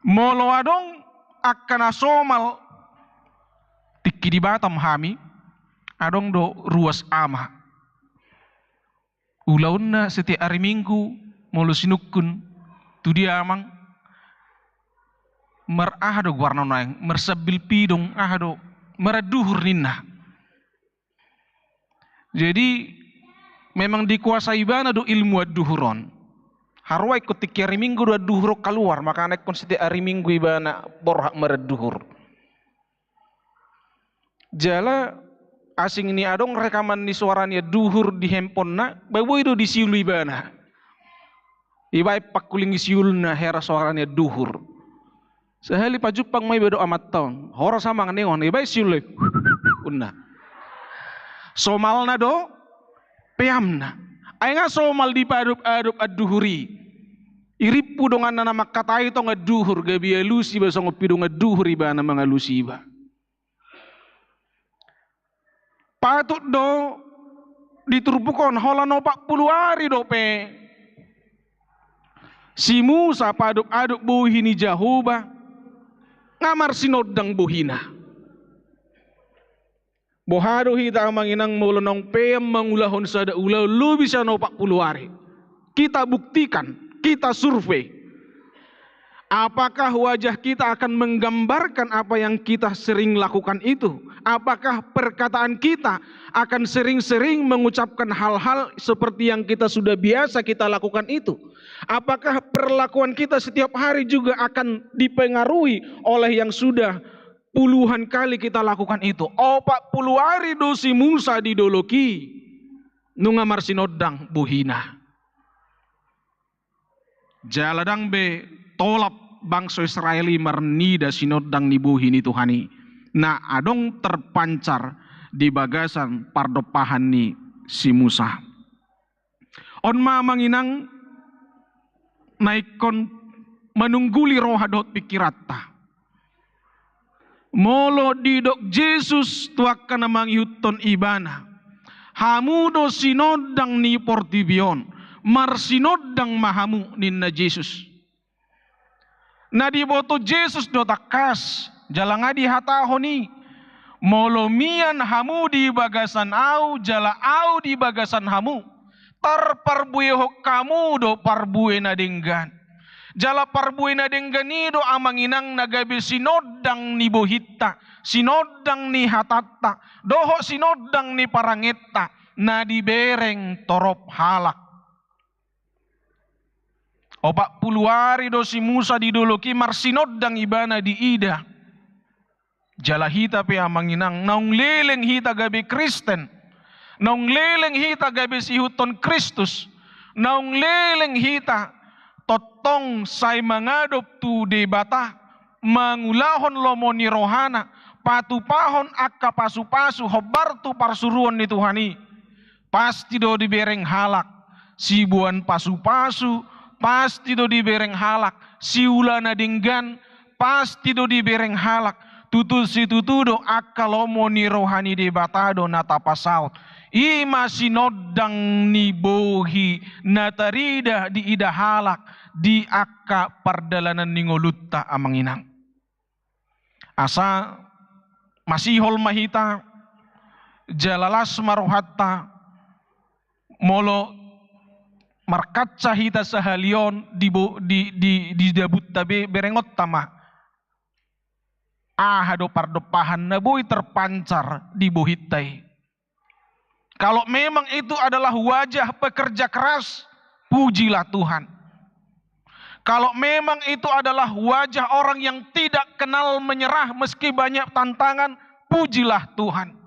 Molo adong angka na somal, tingki di Batam hami, adong do ruas ama. Ulaonna setiap ari Minggu, molo sinungkun, tu dia amang, mar aha do goarna naeng, marsambil pidong, aha do, maranduhur ninna. Jadi memang dikuasai ibana do ilmu anduhur on. Haroa ingkon tingki ari Minggu do anduhur on kaluar, makana ingkon setiap ari Minggu ibana borhat maranduhur. Jala asing ni adong rekaman ni soara ni anduhur di handphonena, boi do disiul ibana. Ibaen pangkuling ni siulna hera soara ni anduhur. Sahali pajumpang ma iba dohot amanta on, horas amang ninna on, ibaen siul i. Unna. Somalna do peamna. Ai nga somal dipaadop-adop anduhur i. Irimpu donganna na mangkatai tong anduhur, gabe alusi iba songon pidong anduhur ibana mangalusi iba. Patut do di turpuk on, holan opat pulu ari dope si Musa paadop-adop bohi ni Jahowa, nga marsinondang bohina. Boha do hita amang inang molo naung peam mangulahon sada ulaon lobi sian opat pulu ari? Kita buktikan, kita survei. Apakah wajah kita akan menggambarkan apa yang kita sering lakukan itu? Apakah perkataan kita akan sering-sering mengucapkan hal-hal seperti yang kita sudah biasa kita lakukan itu? Apakah perlakuan kita setiap hari juga akan dipengaruhi oleh yang sudah puluhan kali kita lakukan itu? Opat pulu ari do si Musa di dolok i, nunga marsinondang bohina. Jala ndang be tolap bangso Israel i marnida sinondang ni bohi ni Tuhan i, na adong terpancar di bagasan pardompahan ni si Musa. On ma amang inang na ingkon manungguli roha dohot pingkiranta. Molo didok Jesus tu angka na mangihuthon ibana, hamu do sinondang ni portibi on, marsinondang ma hamu, ninna Jesus. Na diboto Jesus do tangkas, jala nga dihatahon i, molo mian hamu di bagasan ahu, jala ahu di bagasan hamu, tarparbuehon hamu do parbue na denggan. Jala parbue na denggan i do amang inang na gabe sinondang ni bohinta, sinondang ni hatanta, dohot sinondang ni parangenta, na dibereng torop halak. Opat pulu ari do si Musa di dolok i marsinondang ibana diida. Jala hita pe amang inang, naung leleng hita gabe Kristen, naung leleng hita gabe siihuthon Kristus, naung leleng hita tongtong sai mangadop tu Debata, mangulahon lomo ni rohana, patupahon angka pasupasu hombar tu parsuruon ni Tuhan i. Pasti do dibereng halak siboan pasupasu, pasti do dibereng halak siula na denggan, pasti do dibereng halak tutu situtu do angka lomo ni roha ni Debata do na tapasaut. I ma sinondang ni bohi na tarida diida halak di angka pardalanan ni ngolunta amang inang. Asa masihol ma hita, jala las ma rohanta, molo markaca hita sahali on di bo-, di, di, di dabunta be, berengonta ma aha do pardompahan na boi terpancar di bohinta i. Kalau memang itu adalah wajah pekerja keras, pujilah Tuhan. Kalau memang itu adalah wajah orang yang tidak kenal menyerah meski banyak tantangan, pujilah Tuhan.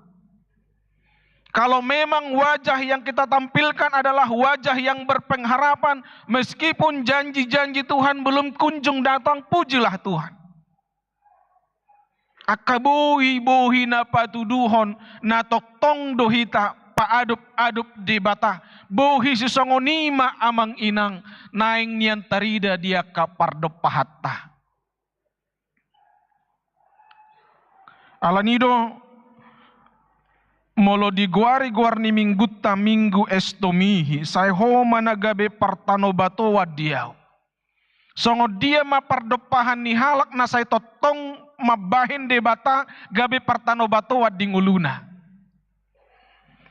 Kalau memang wajah yang kita tampilkan adalah wajah yang berpengharapan, meskipun janji-janji Tuhan belum kunjung datang, pujilah Tuhan. Angka bohi-bohi na patuduhon, na tongtong do hita paadop-adop Debata. Bohi sisongon i ma amang inang, naeng nian tarida di angka pardompahanta. Alani do, molo digoari goar ni minggunta Minggu Estomihi, sai ho ma na gabe partanobatoan di ahu. Songon dia ma pardompahan ni halak na sai tongtong mambahen Debata gabe partanobatoan di ngoluna.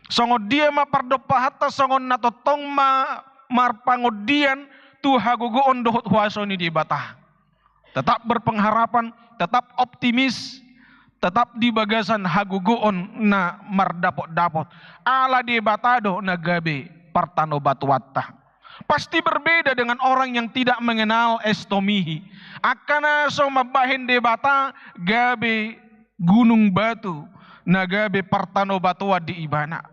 Songon dia ma pardompahanta, songon na tongtong ma marpangondian tu hagogoon dohot huaso ni Debata. Tetap berpengharapan, tetap optimis, tetap di bagasan hagogoon na mardapot-dapot. Ala Debata do na gabe partanobatoanta. Pasti berbeda dengan orang yang tidak mengenal Estomihi. Angka na so mambahen Debata gabe gunung batu na gabe partanobatoan di ibana.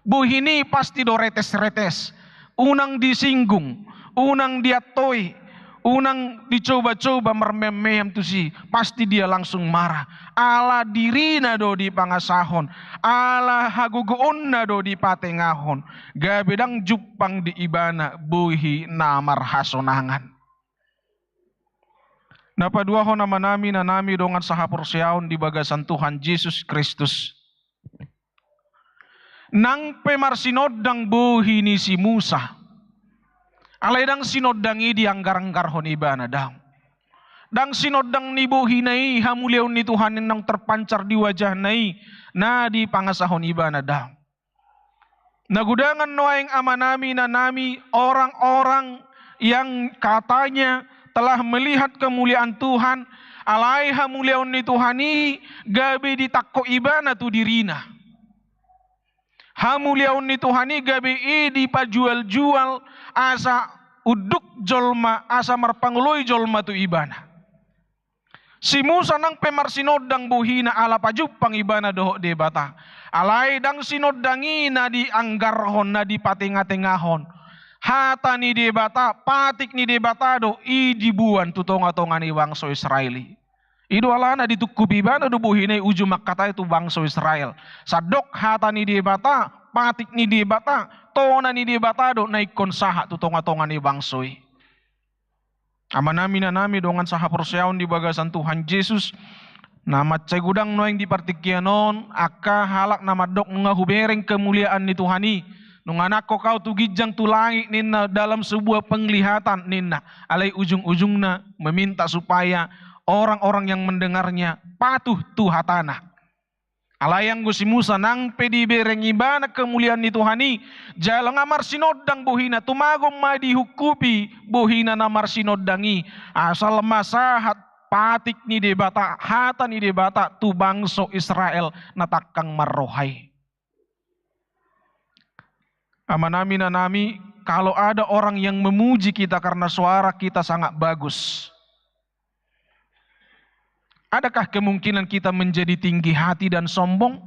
Bohini pasti do retes-retes, unang disinggung, unang diantoi, unang dicoba-coba marmeam-meam tusi, pasti dia langsung marah. Ala dirina do dipangasahon, ala hagogoonna do dipatengahon, gabe ndang jumpang di ibana bohi na marhasonangan. Na paduahon amanami, inanami dongan sahaporseaon di bagasan Tuhan Jesus Kristus. Nang pe marsinondang bohi ni si Musa. Alai ndang sinondang i dianggar-anggarhon ibana, daong. Ndang sinondang ni bohina i hamuliaon ni Tuhan i naung terpancar di wajahna i na dipangasahon ibana, daong. Na godang nuaeng amanami, inanami, orang-orang yang katanya telah melihat kemuliaan Tuhan, alai hamuliaon ni Tuhan i gabe ditangko ibana tu dirina. Hamuliaon ni Tuhan i gabe i dipajual-jual asa unduk jolma, asa marpangoloi jolma tu ibana. Si Musa nang pe marsinondang bohina ala pajumpang ibana dohot Debata. Alai ndang sinondang i na dianggarhon, na dipatengatengahon. Hata ni Debata, patik ni Debata do i diboan tu tonga-tonga ni bangso Israel i. I do alana ditungkupi ibana do bohina i uju mangkatai tu bangso Israel. Sandok hata ni Debata, patik ni Debata, tona ni Debata do na ingkon sahat tu tonga-tonga ni bangso i. Amanami, inanami dongan sahaporseaon di bagasan Tuhan Jesus, na mansai godang nuaeng di partingkian on angka halak na mandok nunga hubereng kemuliaan ni Tuhan i, nunga nangkok ahu tu ginjang tu langit ninna, dalam sebuah penglihatan ninna, alai ujung-ujungna meminta supaya orang-orang yang mendengarnya patuh tu hatana. Alai anggo si Musa nang pe dibereng ibana kemuliaan ni Tuhan i, jala nga marsinondang bohina, tumagon ma dihungkupi bohina na marsinondang i, asal ma sahat patik ni Debata, hata ni Debata tu bangso Israel na tangkang marroha i. Amanami, inanami, kalau ada orang yang memuji kita karena suara kita sangat bagus, adakah kemungkinan kita menjadi tinggi hati dan sombong?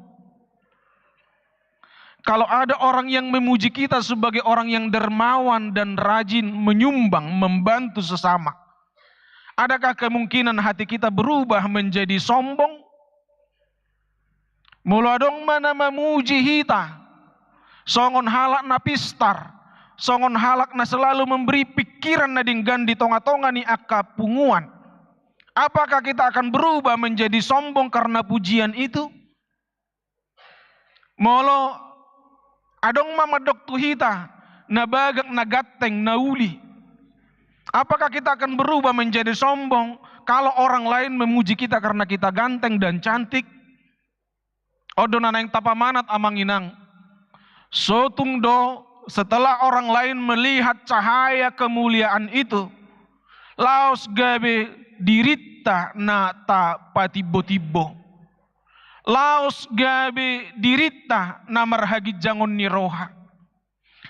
Kalau ada orang yang memuji kita sebagai orang yang dermawan dan rajin menyumbang, membantu sesama, adakah kemungkinan hati kita berubah menjadi sombong? Molo adong ma na mamuji hita songon halak na pistar, songon halak na selalu memberi pikiran na denggan di tonga-tonga ni angka punguan, apakah kita akan berubah menjadi sombong karena pujian itu? Molo adong ma mandok tu hita na bagak, na ganteng, na uli, apakah kita akan berubah menjadi sombong kalau orang lain memuji kita karena kita ganteng dan cantik? On do na naeng tapamanat, amang inang. Sotung do setelah orang lain melihat cahaya kemuliaan itu, laos gabe dirinta na tapatimbo-timbo. Laos gabe dirinta na marhaginjangon ni roha.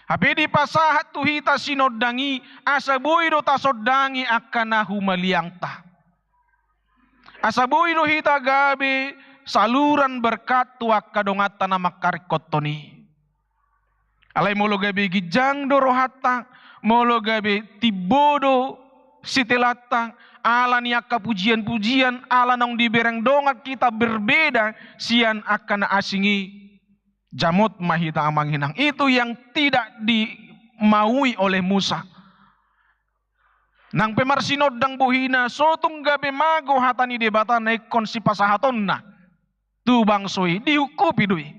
Hape dipasahat tu hita sinondang i, asa boi do tasondangi angka na humaliangta. Asa boi do hita gabe saluran berkat tu angka donganta na mangkaringkothon i. Alai molo gabe ginjang do rohanta, molo gabe timbo do sitelanta, ala ni angka pujian-pujian, ala naung dibereng dongan hita berbeda sian angka na asing i, jamot ma hita amang inang. Itu yang tidak dimaui oleh Musa. Nang pe marsinondang bohina, so tung gabe mago hata ni Debata na ingkon sipasahatonna tu bangso i, dihungkupi do i.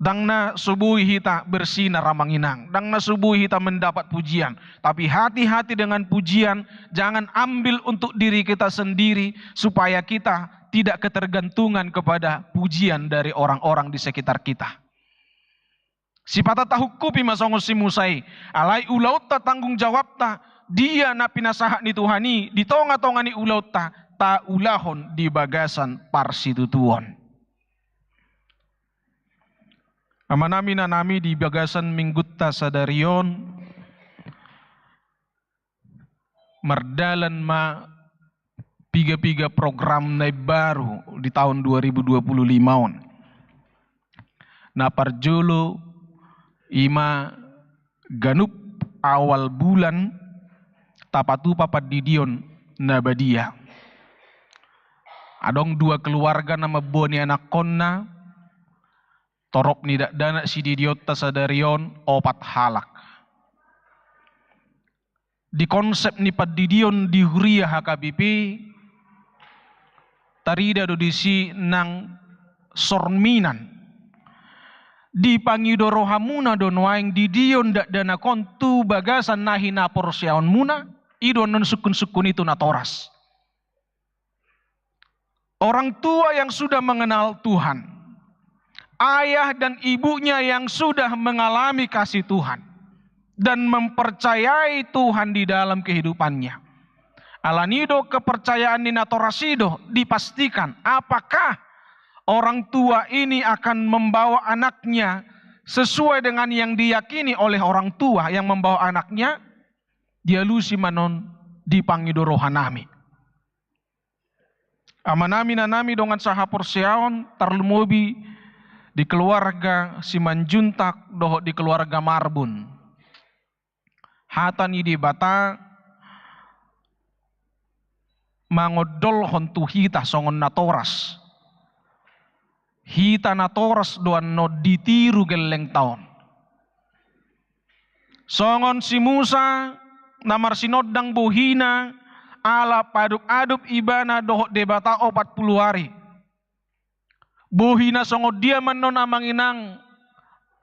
Ndang na so boi hita bersinar amang inang, ndang na so boi hita mendapat pujian. Tapi hati-hati dengan pujian, jangan ambil untuk diri kita sendiri, supaya kita tidak ketergantungan kepada pujian dari orang-orang di sekitar kita. Sipata tahungkupi ma songon si Musa i, alai ulaonta, tanggung jawabta, dia na pinasahat ni Tuhan i di tonga-tonga ni ulaonta, taulahon di bagasan parsitutuon. Amanami, inanami, di bagasan minggunta sadari on, mardalan ma piga-piga program na imbaru di taon dua ribu dua puluh lima on. Na parjolo i ma ganup awal bulan tapatupa pandidion na badia. Adong dua keluarga na mamboan anakkonna, torop ni dakdanak sididionta sadari on opat halak. Di konsep ni pandidion di huria H K B P, tarida do disi nang sorminan. Dipangido rohamuna do nuaeng didion dakdanak on tu bagasan na hinaporseaonmuna, i do annon sungkun-sungkun i tu natoras. Orang tua yang sudah mengenal Tuhan, ayah dan ibunya yang sudah mengalami kasih Tuhan dan mempercayai Tuhan di dalam kehidupannya. Alani do kepercayaan ni natoras i do dipastikan apakah orang tua ini akan membawa anaknya sesuai dengan yang diyakini oleh orang tua yang membawa anaknya, dialusi ma annon di pangido rohanami. Amanami, inanami, dongan sahaporseaon, tarlumobi di keluarga Simanjuntak dohot di keluarga Marbun. Hata ni Debata mangondolhon tu hita songon natoras. Hita natoras do annon ditiru gellengta on. Songon si Musa na marsinondang bohina, ala paadop-adop ibana dohot Debata opat pulu ari. Bohi na songon dia ma annon amang inang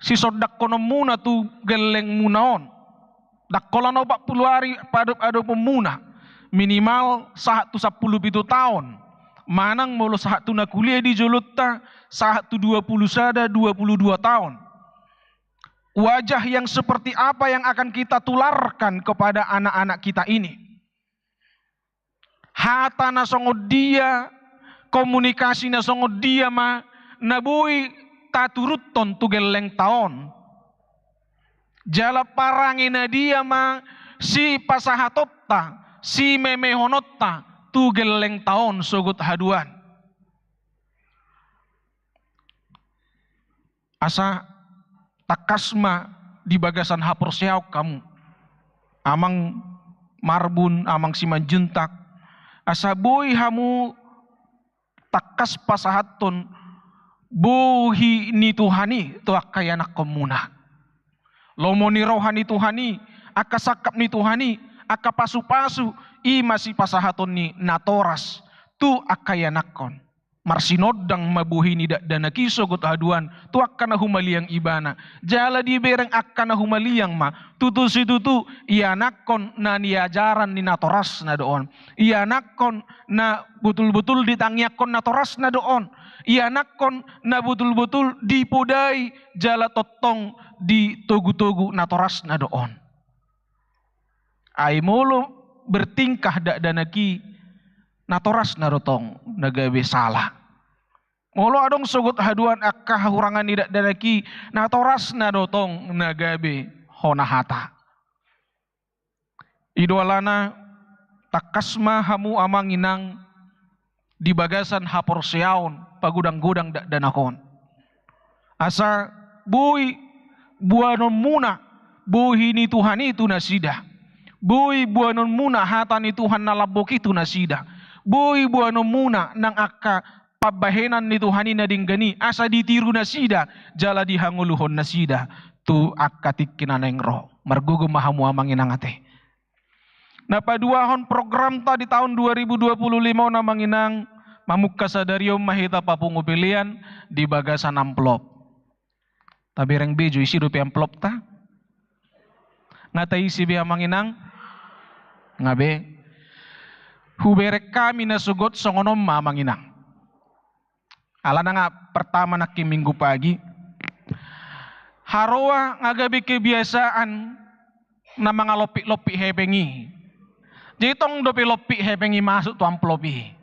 sisondangkononmuna tu gellengmuna on? Ndang holan opat pulu ari paadop-adoponmuna, minimal sahat tu sampulu pitu taon. Manang molo sahat tu na kuliah di jolonta, sahat tu dua pulu sada, dua pulu dua taon. Wajah yang seperti apa yang akan kita tularkan kepada anak-anak kita ini? Hata na songon dia, komunikasi na songon dia ma na boi taturuthon tu gellengta on? Jala parange na dia ma sipasahatonta, simemehononta tu gellengta on sogot haduan? Asa tangkas ma di bagasan haporseaon hamu, amang Marbun, amang Simanjuntak, asa boi hamu tangkas pasahathon bohi ni Tuhan i tu angka ianakkonmuna. Lomo ni roha ni Tuhan i, angka sangkap ni Tuhan i, angka pasupasu i ma sipasahaton ni natoras tu angka ianakkon. Marsinondang ma bohi ni dakdanak i sogot haduan tu angka na humaliang ibana. Jala dibereng angka na humaliang ma, tutu situtu ianakkon na niajaran ni natorasna do on. Ianakkon na botul-botul ditangiangkon natorasna do on. Ianakkon na botul-botul dipodai jala tongtong ditogu-togu natorasna do on. Ai molo bertingkah dakdanak i, natorasna do tong na gabe sala. Molo adong sogot haduan angka hahurangan ni dakdanak i, natorasna do tong na gabe hona hata. I do alana tangkas ma hamu amang inang di bagasan haporseaon pagodang-godang dakdanak on. Asa boi boanonmuna bohi ni Tuhan i tu nasida. Boi boanonmuna hata ni Tuhan na lambok i tu nasida. Boi boanonmuna nang angka pambahenan ni Tuhan i na denggan i, asa ditiru nasida jala dihangoluhon nasida tu angka tingki na naeng ro. Margogo ma hamu amang inang ate. Na paduahon programta di taon dua ribu dua puluh lima on amang inang, mamungka sadari on ma hita papungu pelean di bagasan amplop. Tabereng be jo isi dope amplopta? Nga taisi be amang inang? Nga be. Hubereng hami na sogot songon on ma amang inang. Alana nga pertama nangkin Minggu pagi. Haroa nga gabe kebiasaan na mangalompit-lompit hepeng i. Jadi tong dope lompit hepeng i masuk tu amplop i.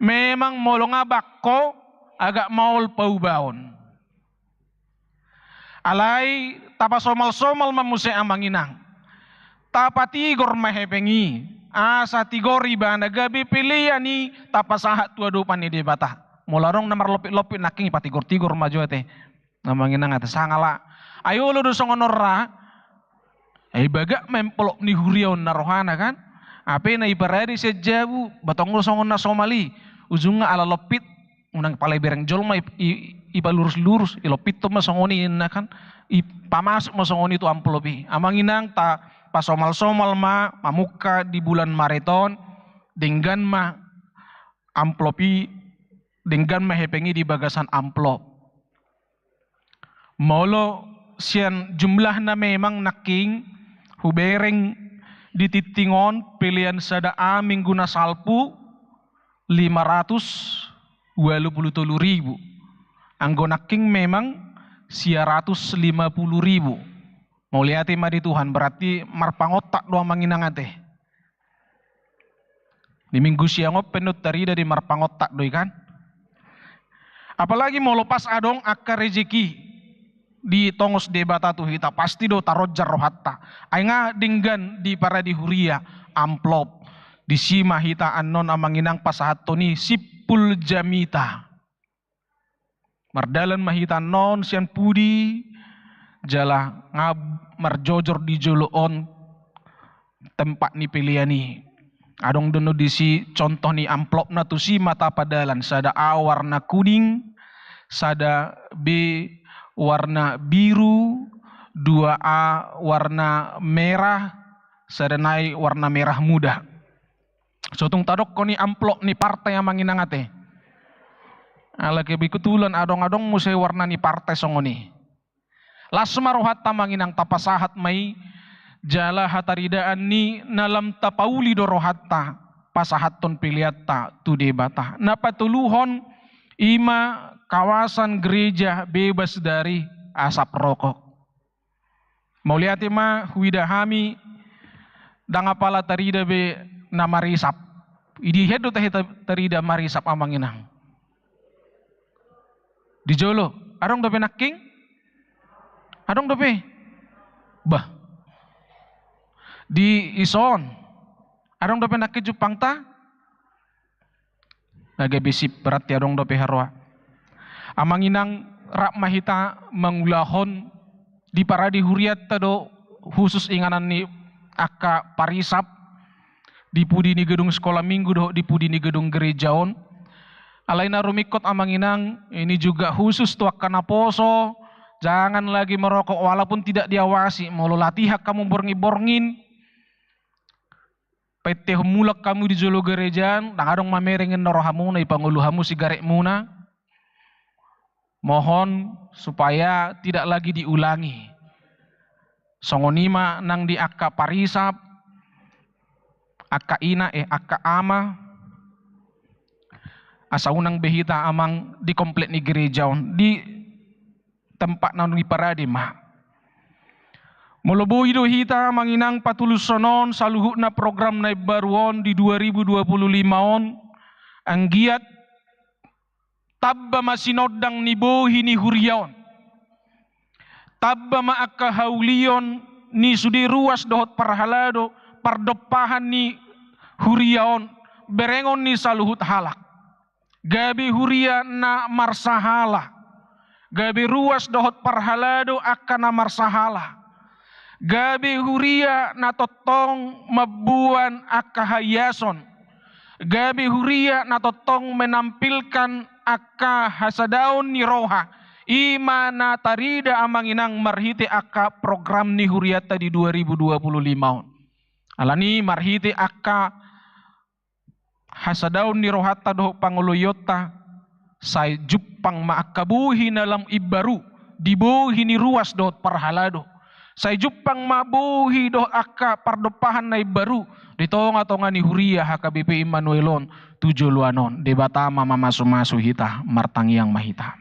Memang molo nga bangko agak maol paubaon. Alai tapasomal-somal ma muse amang inang. Tapatigor ma hepeng i. Asa tigor ibana gabe pelean i tapasahat tu adopan ni Debata. Molo adong na marlompit-lompit nangkin ipatigor-tigor ma jo ate. Amang inang ate sangala. Ai olo do songon on ra. Ai bagak ma amplop ni huria on na rohana kan. Hape na iparade sian jabu, ba tong do songon na somal i. Ujungna ala lompit, unang pala ibereng jolma i, i, ipalurus-lurus, ilompithon ma songon i inna kan, ipamasuk ma songon i tu amplop i. Amang inang tapasomal-somal ma, mamungka di bulan Maret on, denggan ma amplop i, denggan ma hepeng i di bagasan amplop. Molo sian jumlahna memang nangkin hubereng di tingting on pelean sada A minggu na salpu lima ratus ualu pulu tolu ribu. Anggo nangkin memang sia ratus lima pulu ribu. Mauliate ma di Tuhan, berarti marpangontak do amang inang ate. Di minggu siang on pe do tarida di marpangontak do i kan. Apalagi molo pas adong angka rejeki ditongos Debata tu hita, pasti do taronjar rohanta. Ai nga denggan di parade huria, amplop. Disi ma hita annon amang inang pasahathon i simpul jamita. Mardalan ma hita annon sian pudi, jala nga marjojor di jolo on tempat ni pelean i. Adong do annon disi contoh ni amplopna, tusi ma tapadalan, sada A warna kuning, sada B warna biru, dua A warna merah, sada nai warna merah muda. So tung tadokkon i amplop ni partai amang inang ate. Ala kebetulan adong-adong muse warna ni partai songon i. Las ma rohanta amang inang tapasahat ma i, jala hataridaan ni na lam tapauli do rohanta pasahathon peleanta tu Debata. Na patoluhon i ma kawasan gereja bebas dari asap rokok. Mauliate ma huida hami, ndang apala tarida be na marisap. Idihe do tahe ta-, tarida marisap amang inang? Di jolo. Adong dope nangkin? Adong dope? Bah. Di ison. Adong dope nangkin jumpangta? Nga gabe sip, berarti adong dope haroa. Amang inang, rap ma hita mangulahon di parade hurianta do, khusus inganan ni angka parisap di pudi ni gedung sekolah minggu dohot di pudi ni gedung gereja on. Alai na rumingkot amang inang, ini juga khusus tu angka naposo, jangan lagi merokok walaupun tidak diawasi. Molo latihan hamu borngin-borngin, paintehon mulak hamu di jolo gereja an, ndang adong mamereng ninna rohamuna, ipangolu hamu sigaretmuna. Mohon supaya tidak lagi diulangi. Songon i ma nang di angka parisap, angka ina, eh, angka ama. Asa unang be hita amang di komplek ni gereja on, di tempat na naung diparade ma. Molo boi do hita amang inang patulushon on saluhutna program na imbaru on di dua ribu dua puluh lima on, anggiat tamba ma sinondang ni bohi ni huria on. Tamba ma angka haulion ni sude ruas dohot parhalado, pardompahan ni huria on, berengon ni saluhut halak. Gabe huria na marsahala. Gabe ruas dohot parhalado angka na marsahala. Gabe huria na tongtong mamboan angka haiason. Gabe huria na tongtong menampilkan angka hasadaon ni roha. I ma na tarida amang inang marhite angka program ni hurianta di dua ribu dua puluh lima on. Alani marhite angka hasadaon ni rohanta dohot pangoloionta, sai jumpang ma angka bohi na lam imbaru di bohi ni ruas dohot parhalado. Sai jumpang ma bohi dohot angka pardompahan na imbaru di tonga-tonga ni huria H K B P Immanuel on tu joloan on. Debata ma mamasu-masu hita, martangiang ma hita.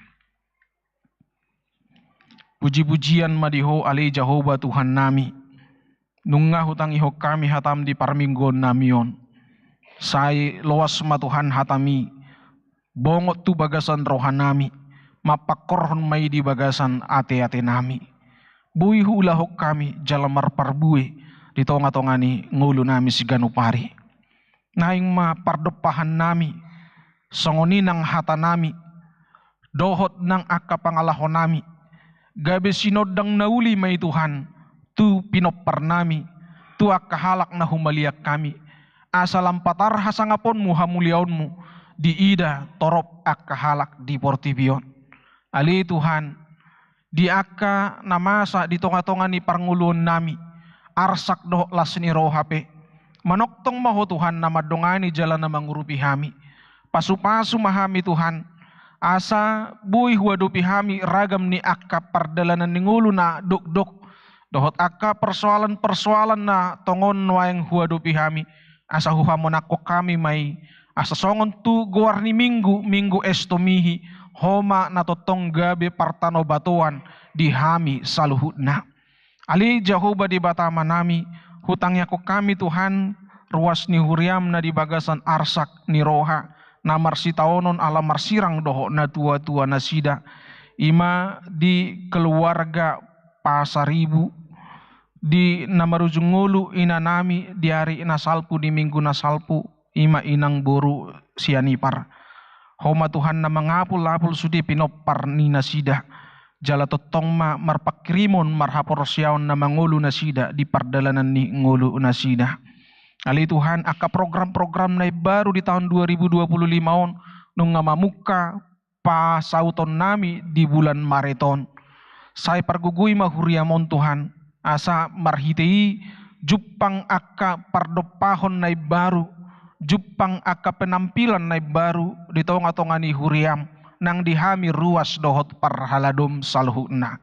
Puji-pujian ma di Ho ale Jahowa Tuhannami. Nunga hutangihon hami hatam di parmingguonnami on. Sai loas ma Tuhan hatami, bongot tu bagasan rohanami, mampangkorhon ma i di bagasan ate-atenami. Boi huulahon hami jala marparbue di tonga-tonga ni ngolunami siganup ari. Naeng ma pardompahannami, songon i nang hatanami, dohot nang angka pangalahonami, gabe sinondang na uli ma i Tuhan, tu pinomparnami, tu angka halak na humaliang hami, asa lam patar hasangaponmu hamuliaonmu diida torop angka halak di portibi on. Ale Tuhan, di angka na masa di tonga-tonga ni parngoluonnami, arsak dohot las ni roha pe, manongtong ma Ho Tuhan na mandongani jala na mangurupi hami. Pasu-pasu ma hami Tuhan, asa boi huadopi hami ragam ni angka pardalanan ni ngolu na dokdok, dohot angka persoalan-persoalan na tongon nuaeng huadopi hami, asa huhamonangkon hami ma i, asa songon tu goar ni Minggu, Minggu Estomihi, Ho ma na tongtong gabe partanobatoan di hami saluhutna. Ale Jahowa Debata Amanami, hutangiangkon hami Tuhan, ruas ni huriam na di bagasan arsak ni roha, na marsitaonon ala marsirang dohot natua-tua nasida, i ma di keluarga Pasaribu, di na marujung ngolu inanami di ari na salpu di Minggu na salpu, i ma inang boru Sianipar. Ho ma Tuhan na mangapul-apul sude pinompar ni nasida, jala tongtong ma marpangkirimon marhaporseaon na mangolu nasida di pardalanan ni ngolu nasida. Ale Tuhan, angka program-program na imbaru di taon dua ribu dua puluh lima on, nunga mamungka pasautonnami di bulan Maret on. Sai pargogoi ma huriam on Tuhan, asa marhite i jumpang angka pardompahon na imbaru, jumpang angka penampilan na imbaru di tonga-tonga ni huriam, nang di hami ruas dohot parhaladom saluhutna.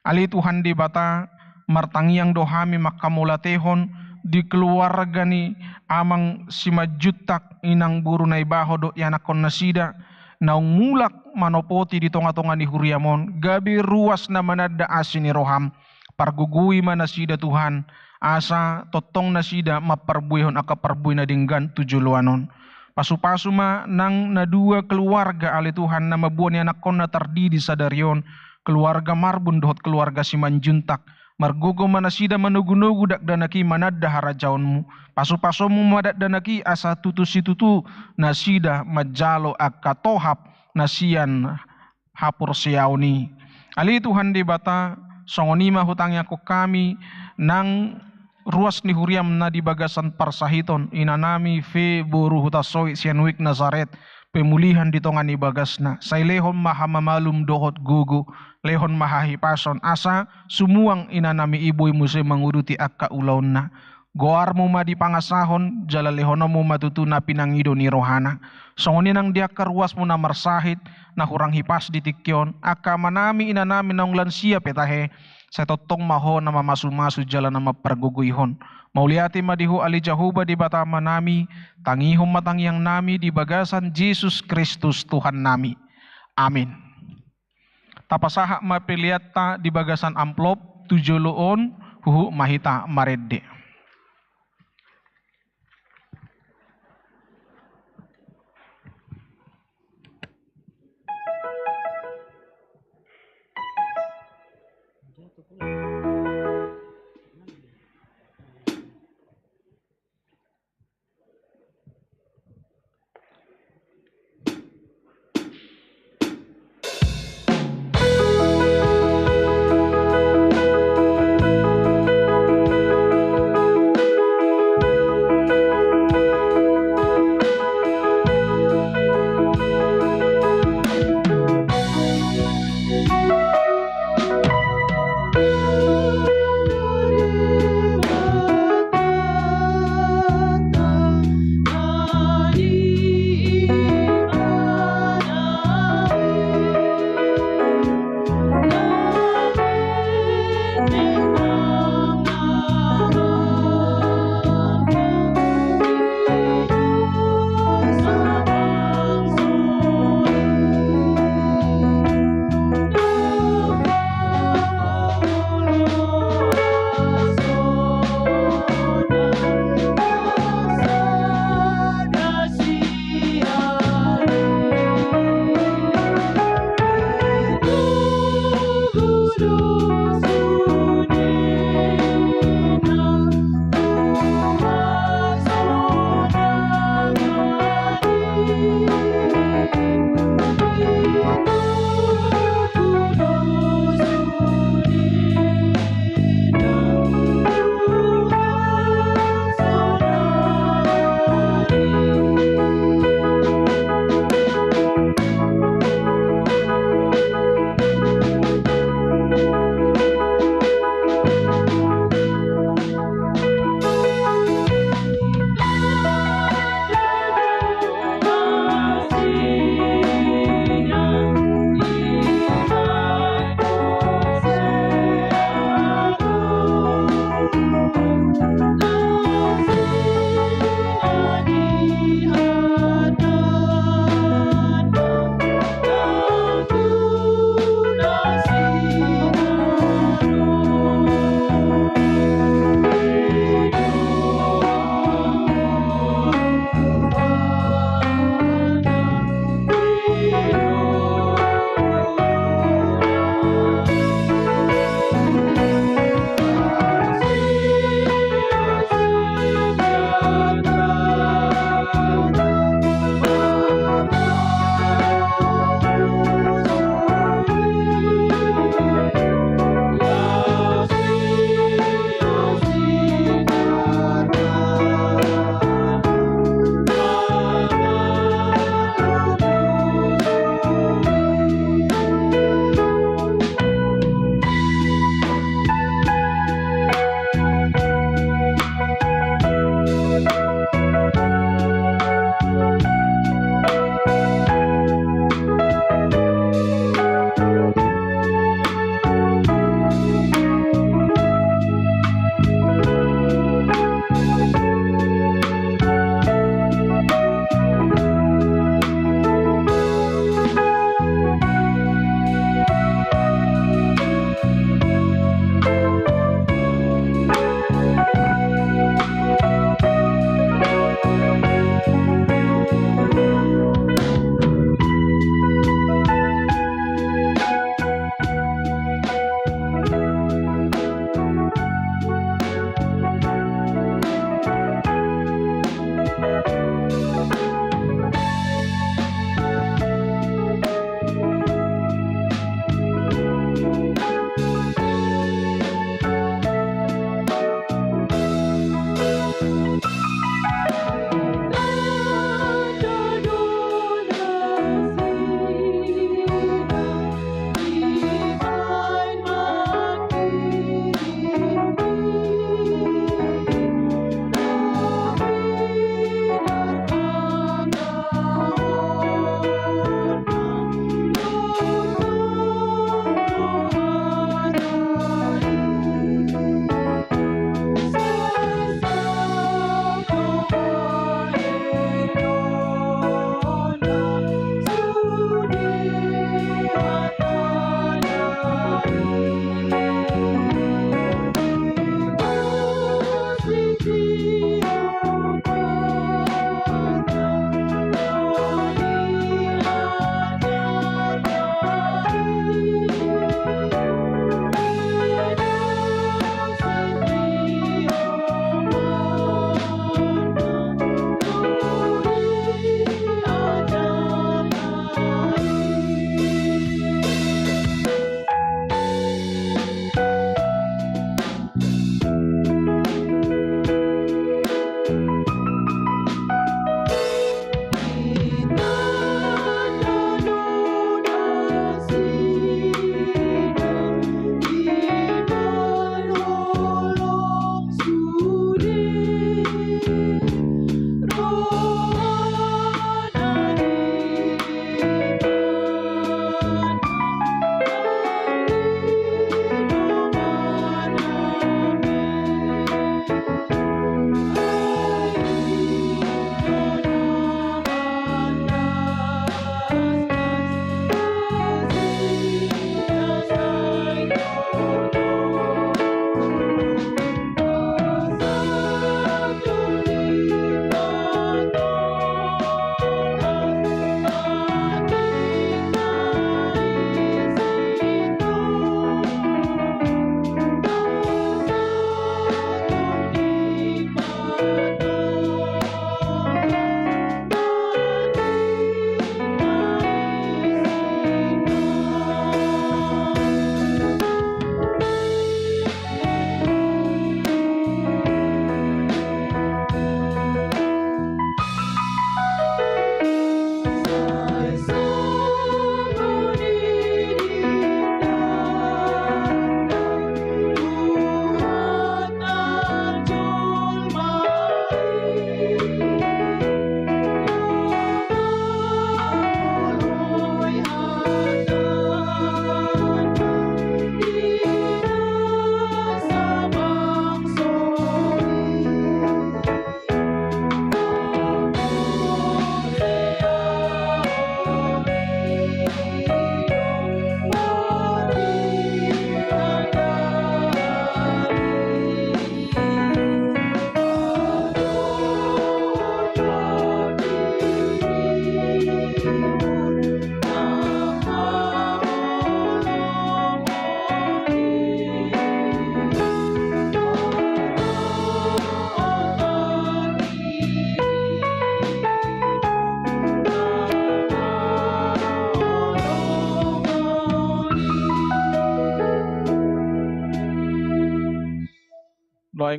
Ale Tuhan Debata, martangiang do hami manghamauliatehon di keluarga ni amang Simanjuntak, inang boru Naibaho dohot ianakhon nasida, naung mulak manopoti di tonga-tonga ni huriam on, gabe ruas na mananda asi ni roham. Pargogoi ma nasida Tuhan, asa tongtong nasida mamparbuehon angka parbue na denggan tu joloan on. Pasu-pasu ma nang na dua keluarga ale Tuhan na mamboan ianakhonna tardidi sadari on, keluarga Marbun dohot keluarga Simanjuntak. Margogo ma nasida manogu-nogu dakdanak i mananda harajaonmu. Pasu-pasuonmu ma dakdanak i asa tutu situtu nasida manjalo angka tohap na sian haporseaon i. Ale Tuhan Debata, songon i ma hutangiangkon hami nang ruas ni huriam na di bagasan parsahiton, inanami Fe boru Hutasoit sian Wijk Nazaret, pemulihan di tonga ni bagasna. Sai lehon ma hamamalum dohot gogo, lehon ma hahipason, asa sumuang inanami i boi muse mangurupi angka ulaonna. Goarmu ma dipangasahon, jala lehononmu ma tutu na pinangido ni rohana. Songon i nang di angka ruasmu na marsahit, na hurang hipas di tingki on, angka amanami inanami naung lansia pe tahe, sai tongtong ma ho na mamasu-masu jala na mampargogoihon. Mauliate ma di ho ale Jahowa Debata Amanami, tangihon ma tangiangnami di bagasan Jesus Kristus Tuhannami. Amin. Tapasahat ma peleanta di bagasan amplop, tu jolo on huhut ma hita marende.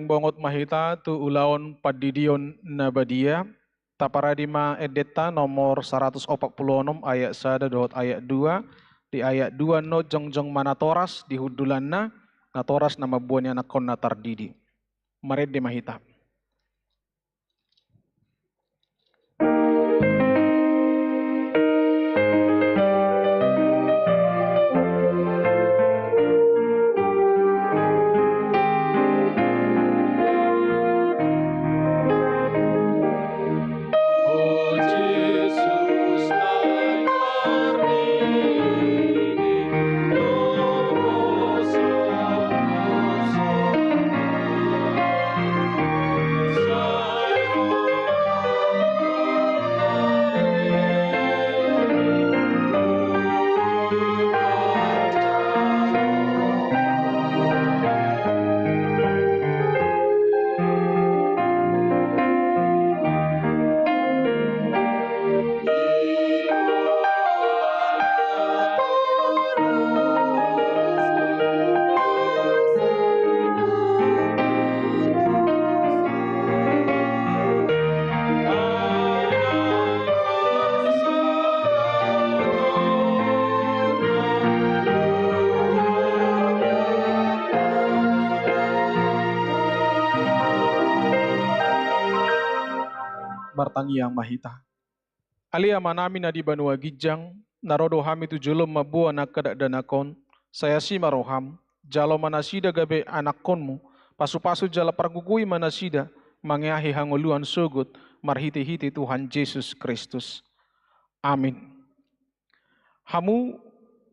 Bongot ma hita tu ulaon pandidion na badia. Taparade ma endenta nomor saratus opat pulu onom ayat sada dohot ayat dua. Di ayat dua annon jongjong ma natoras di hundulanna, natoras na mamboan anakkonna tardidi. Marende ma hita. Martangiang ma hita. Ale Amanami na di banua ginjang, na ro do hami tu jolom mamboan angka dakdanak on, sai asi ma roham, jalo ma nasida gabe anakkonmu, pasupasu jala pargogoi ma nasida, mangeahi hangoluan sogot, marhitehite Tuhan Jesus Kristus. Amin. Hamu,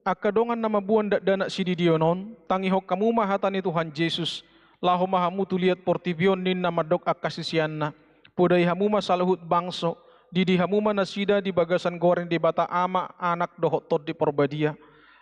angka dongan na mamboan dakdanak sididion on, tangihon hamu ma hata ni Tuhan Jesus, laho ma hamu tu liat portibi on ninna mandok angka siseanna, podai hamu ma saluhut bangso, didi hamu ma nasida di bagasan goar ni Debata Ama, Anak dohot Tondi Parbadia.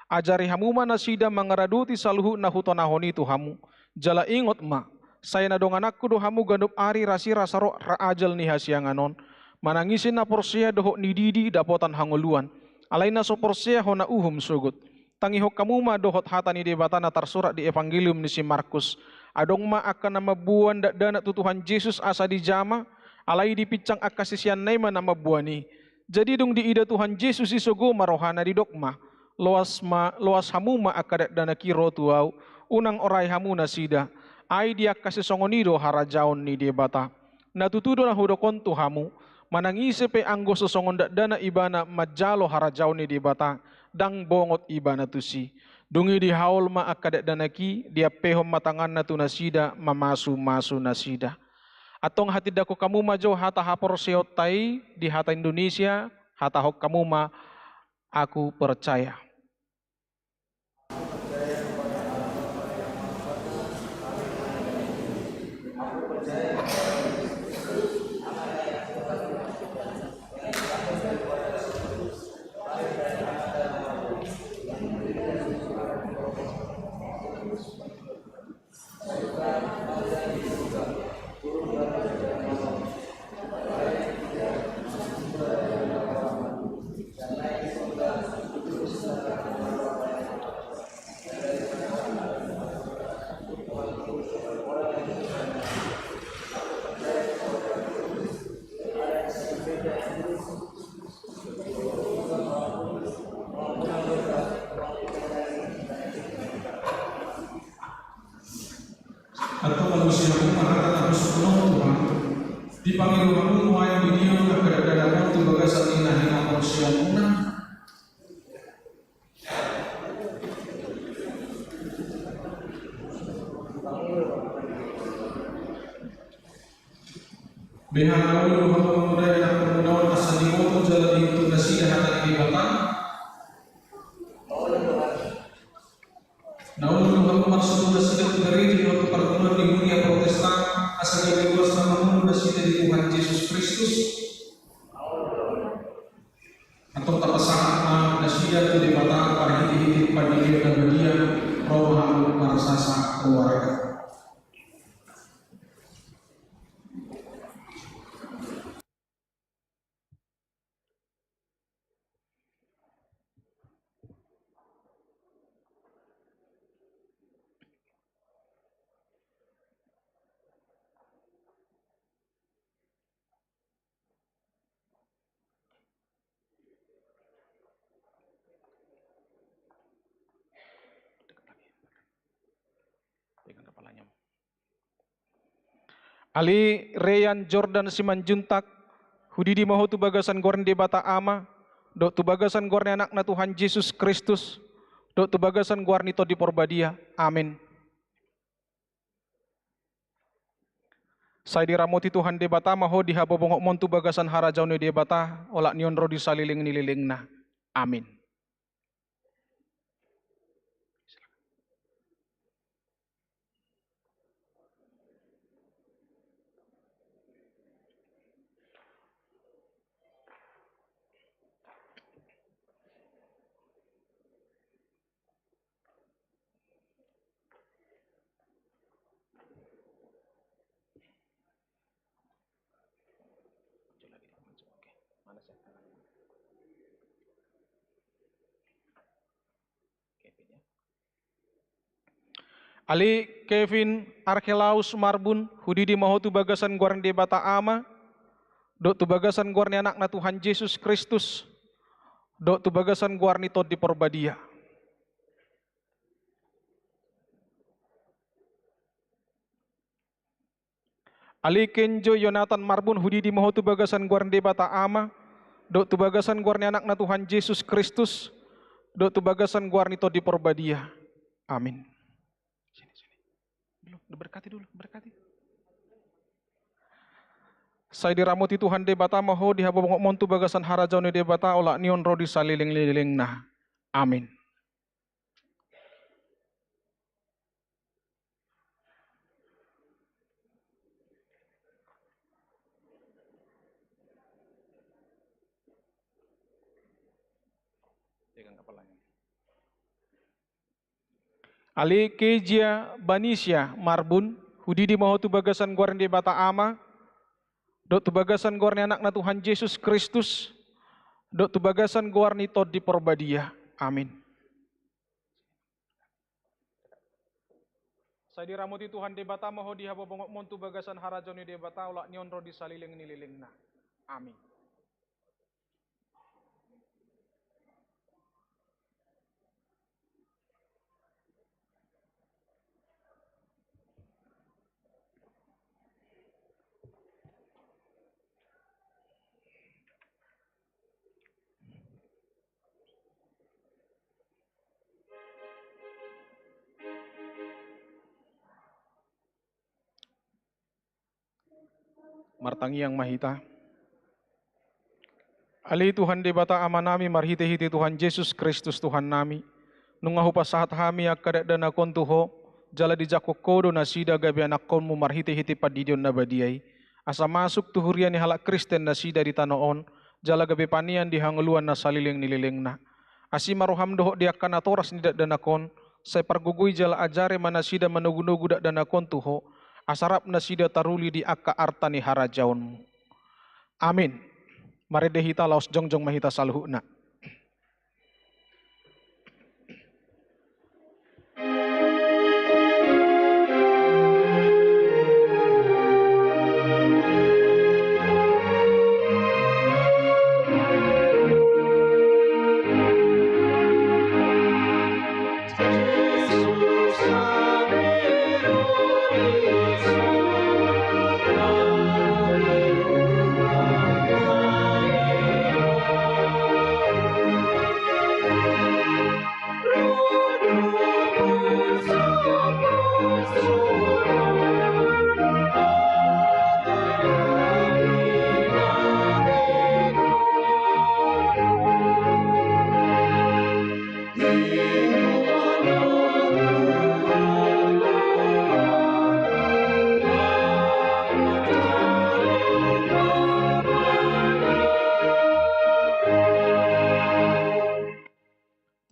Ajari hamu ma nasida mangaradoti saluhut na hutonahon i tu hamu. Jala ingot ma, sai na dongananku do hamu ganup ari rasirasa rok ra ajal ni hasiangan on. Manang ise na porsea dohot nididi dapotan hangoluan. Alai na so porsea hona uhum sogot. Tangihon hamu ma dohot hata ni Debata na tarsurat di Evangelium ni si Markus. Adong ma angka na mamboan dakdanak tu Tuhan Jesus asa dijama, alai dipinsang angka siseanna i ma na mamboan i. Jadi dung diida Tuhan Jesus i sogo ma rohana didok ma, loas ma, loas hamu ma angka dakdanak i ro tu ahu, unang orai hamu nasida. Ai di angka sisongon i do harajaon ni Debata. Na tutu do na hudok on tu hamu, manang ise pe anggo so songon dakdanak ibana manjalo harajaon ni Debata, ndang bongot ibana tusi. Dung i dihaol ma angka dakdanak i, diampehon ma tanganna tu nasida mamasumasu nasida. Antong hatindangkon hamu ma jo hata haporseaonta i di hata Indonesia, hatahon hamu ma, aku percaya. Antong manusia pun marata na busuk non Tuhan. Dipangido hamu nuaeng di dia muna kadadadahon tu bagasan ni na hinaporseaonmuna. Beha na olo do hamu mangudai na parmudaon asa diboto jala diuntun nasida hata ni Debata. Na olo do hamu marsogo nasida tu gareja dohot tu parguruan ni huria Protestan, asa gabe ruas na mangolu nasida di Tuhan Jesus Kristus. Antong tapasahat ma nasida tu Debata marhitehite pandidion na badia, ro ma hamu marsasa keluarga. Ale Reyan Jordan Simanjuntak, hudidi ma ho tu bagasan goar ni Debata Ama, dohot tu bagasan goar ni Anakna Tuhan Jesus Kristus, dohot tu bagasan goar ni Tondi Porbadia. Amin. Sai diramoti Tuhan Debata ma ho di habobongotmon tu bagasan harajaon ni Debata, olat ni on ro di saleleng ni lelengna. Amin. Ale Kevin Arkelaus Marbun, hudidi ma ho tu bagasan goar ni Debata Ama, dohot tu bagasan goar ni Anakna Tuhan Jesus Kristus, dohot tu bagasan goar ni Tondi Porbadia. Ale Kenjo Yonatan Marbun, hudidi ma ho tu bagasan goar ni Debata Ama, dohot tu bagasan goar ni Anakna Tuhan Jesus Kristus, dohot tu bagasan goar ni Tondi Porbadia. Amin. Sini, sini. Dulu, berkati dulu, berkati. Sai diramoti Tuhan Debata ma ho di habobongotmon tu bagasan harajaon ni Debata, olat ni on ro di saleleng ni lelengna. Amin. Ale Kezia Banisia Marbun, hudidi ma ho tu bagasan goar ni Debata Ama, dohot tu bagasan goar ni Anakna Tuhan Jesus Kristus, dohot tu bagasan goar ni Tondi Porbadia. Amin. Sai diramoti Tuhan Debata ma ho di habobongotmon tu bagasan harajaon ni Debata, olat ni on ro di saleleng ni lelengna. Amin. Martangiang ma hita. Ale Tuhan Debata Amanami, marhitehite Tuhan Jesus Kristus Tuhannami, nunga hupasahat hami angka dakdanak on tu Ho, jala dijangkon Ho do nasida gabe anakkonmu marhitehite pandidion na badia i, asa masuk tu huria ni halak Kristen nasida di tano on, jala gabe panean di hangoluan na saleleng ni lelengna. Asi ma roham dohot di angka natoras ni dakdanak on, sai pargogoi jala ajari ma nasida manogunogu dakdanak on tu Ho, asa rap nasida taruli di angka arta ni harajaonmu. Amin. Marende hita, laos jongjong ma hita saluhutna.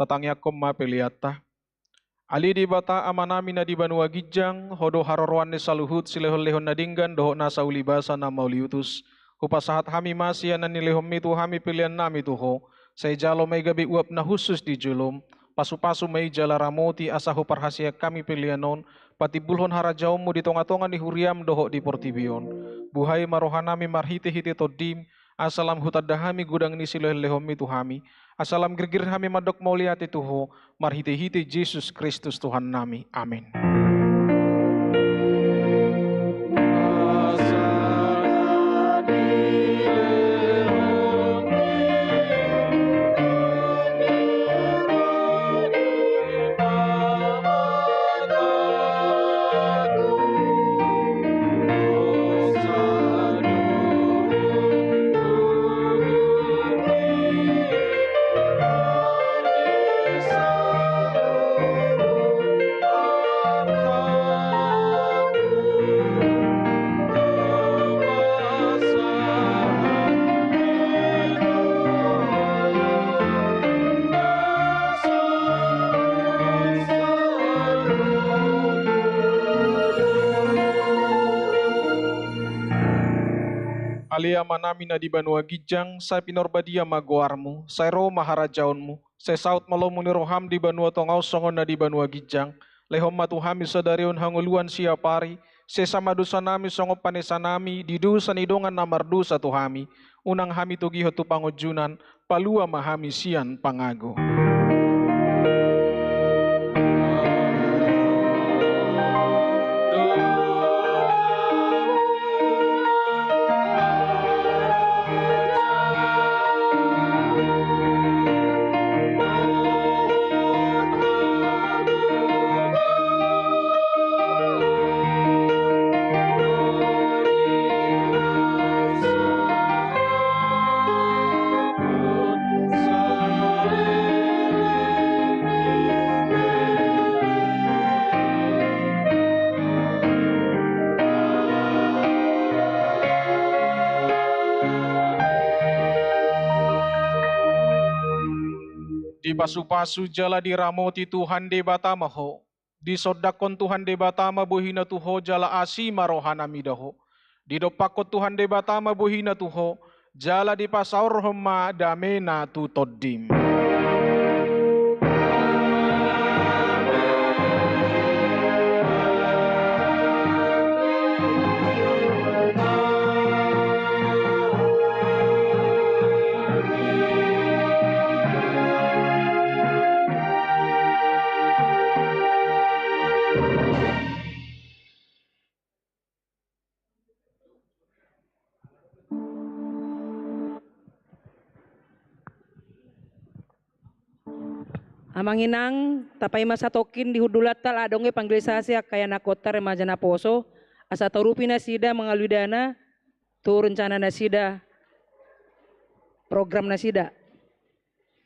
Tatangiangkon ma peleanta. Ale Debata Amanami na di banua ginjang, Ho do haroroan ni saluhut silehonlehon na denggan dohot nasa ulibasa na mauliutus. Hupasahat hami ma sian na nilehonmi tu hami peleannami tu Ho, sai jalo ma i gabe uap na hushus di jolom, pasupasu ma i jala ramoti asa huparhaseang hami pelean on patimbulhon harajaonmu di tongatonga ni huriam dohot di portibi on. Buhai ma rohanami marhitehite Tondim, asa lam hutanda hami godang ni silehonlehonmi tu hami, asa lam girgir hami mandok mauliate tu Ho, marhitehite Jesus Kristus Tuhannami. Amin. Ale Amanami na di banua ginjang, sai pinarbadia ma goarmu, sai ro ma harajaonmu, sai saut ma lomo ni roham di banua tonga on songon na di banua ginjang. Lehon ma tu hami sadari on hangoluan siapari, sesa ma dosanami songon panesanami di dosa ni dongan na mardosa tu hami, unang hami togihon tu pangunjunan, palua ma hami sian pangago. Dipasupasu jala diramoti Tuhan Debata ma ho. Disondangkon Tuhan Debata ma bohina tu ho jala asi ma rohana mida ho. Didompakkon Tuhan Debata ma bohina tu ho, jala dipasaorhon ma damena tu tondim. Amang inang, tapaima satongkin di hundulanta, adong i pangilisasi angka ianakhonta remaja naposo, asa taurupi nasida mangalului dana tu rencana nasida, program nasida.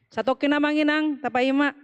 Satongkin amang inang, tapaima.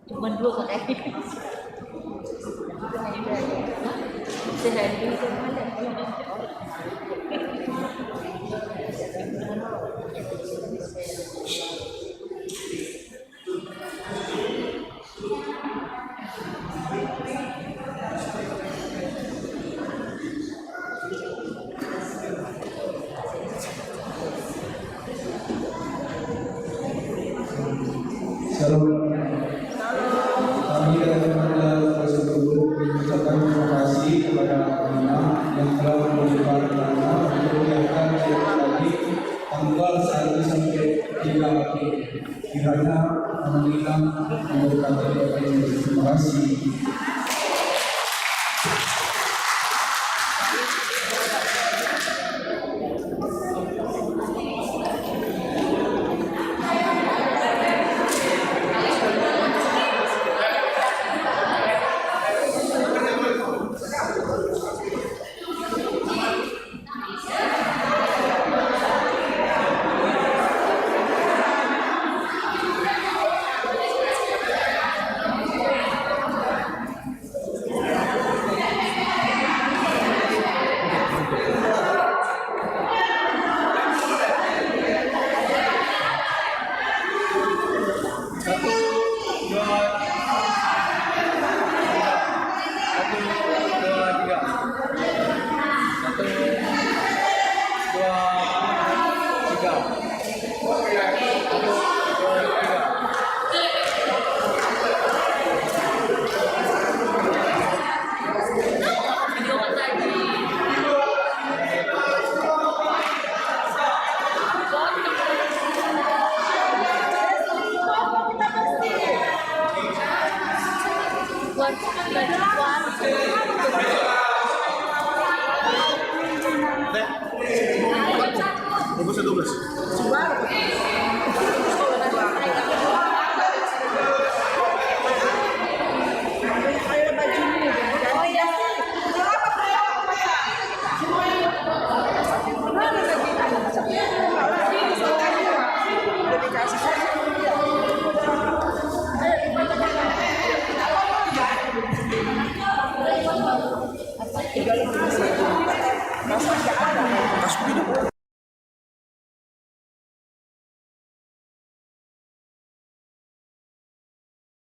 Cuma dua pakai. Sehari. Shalom. Kami dari Kementerian Infrastruktur mengucapkan terima kasih kepada Pak Imam yang telah memberikan dana untuk diangkat tadi tanggal satu sampai tiga April. Kiranya Pak Imam memberkati. Terima kasih. Satu, dua, tiga. Satu, dua, tiga. Satu, dua, tiga. Kasih hidup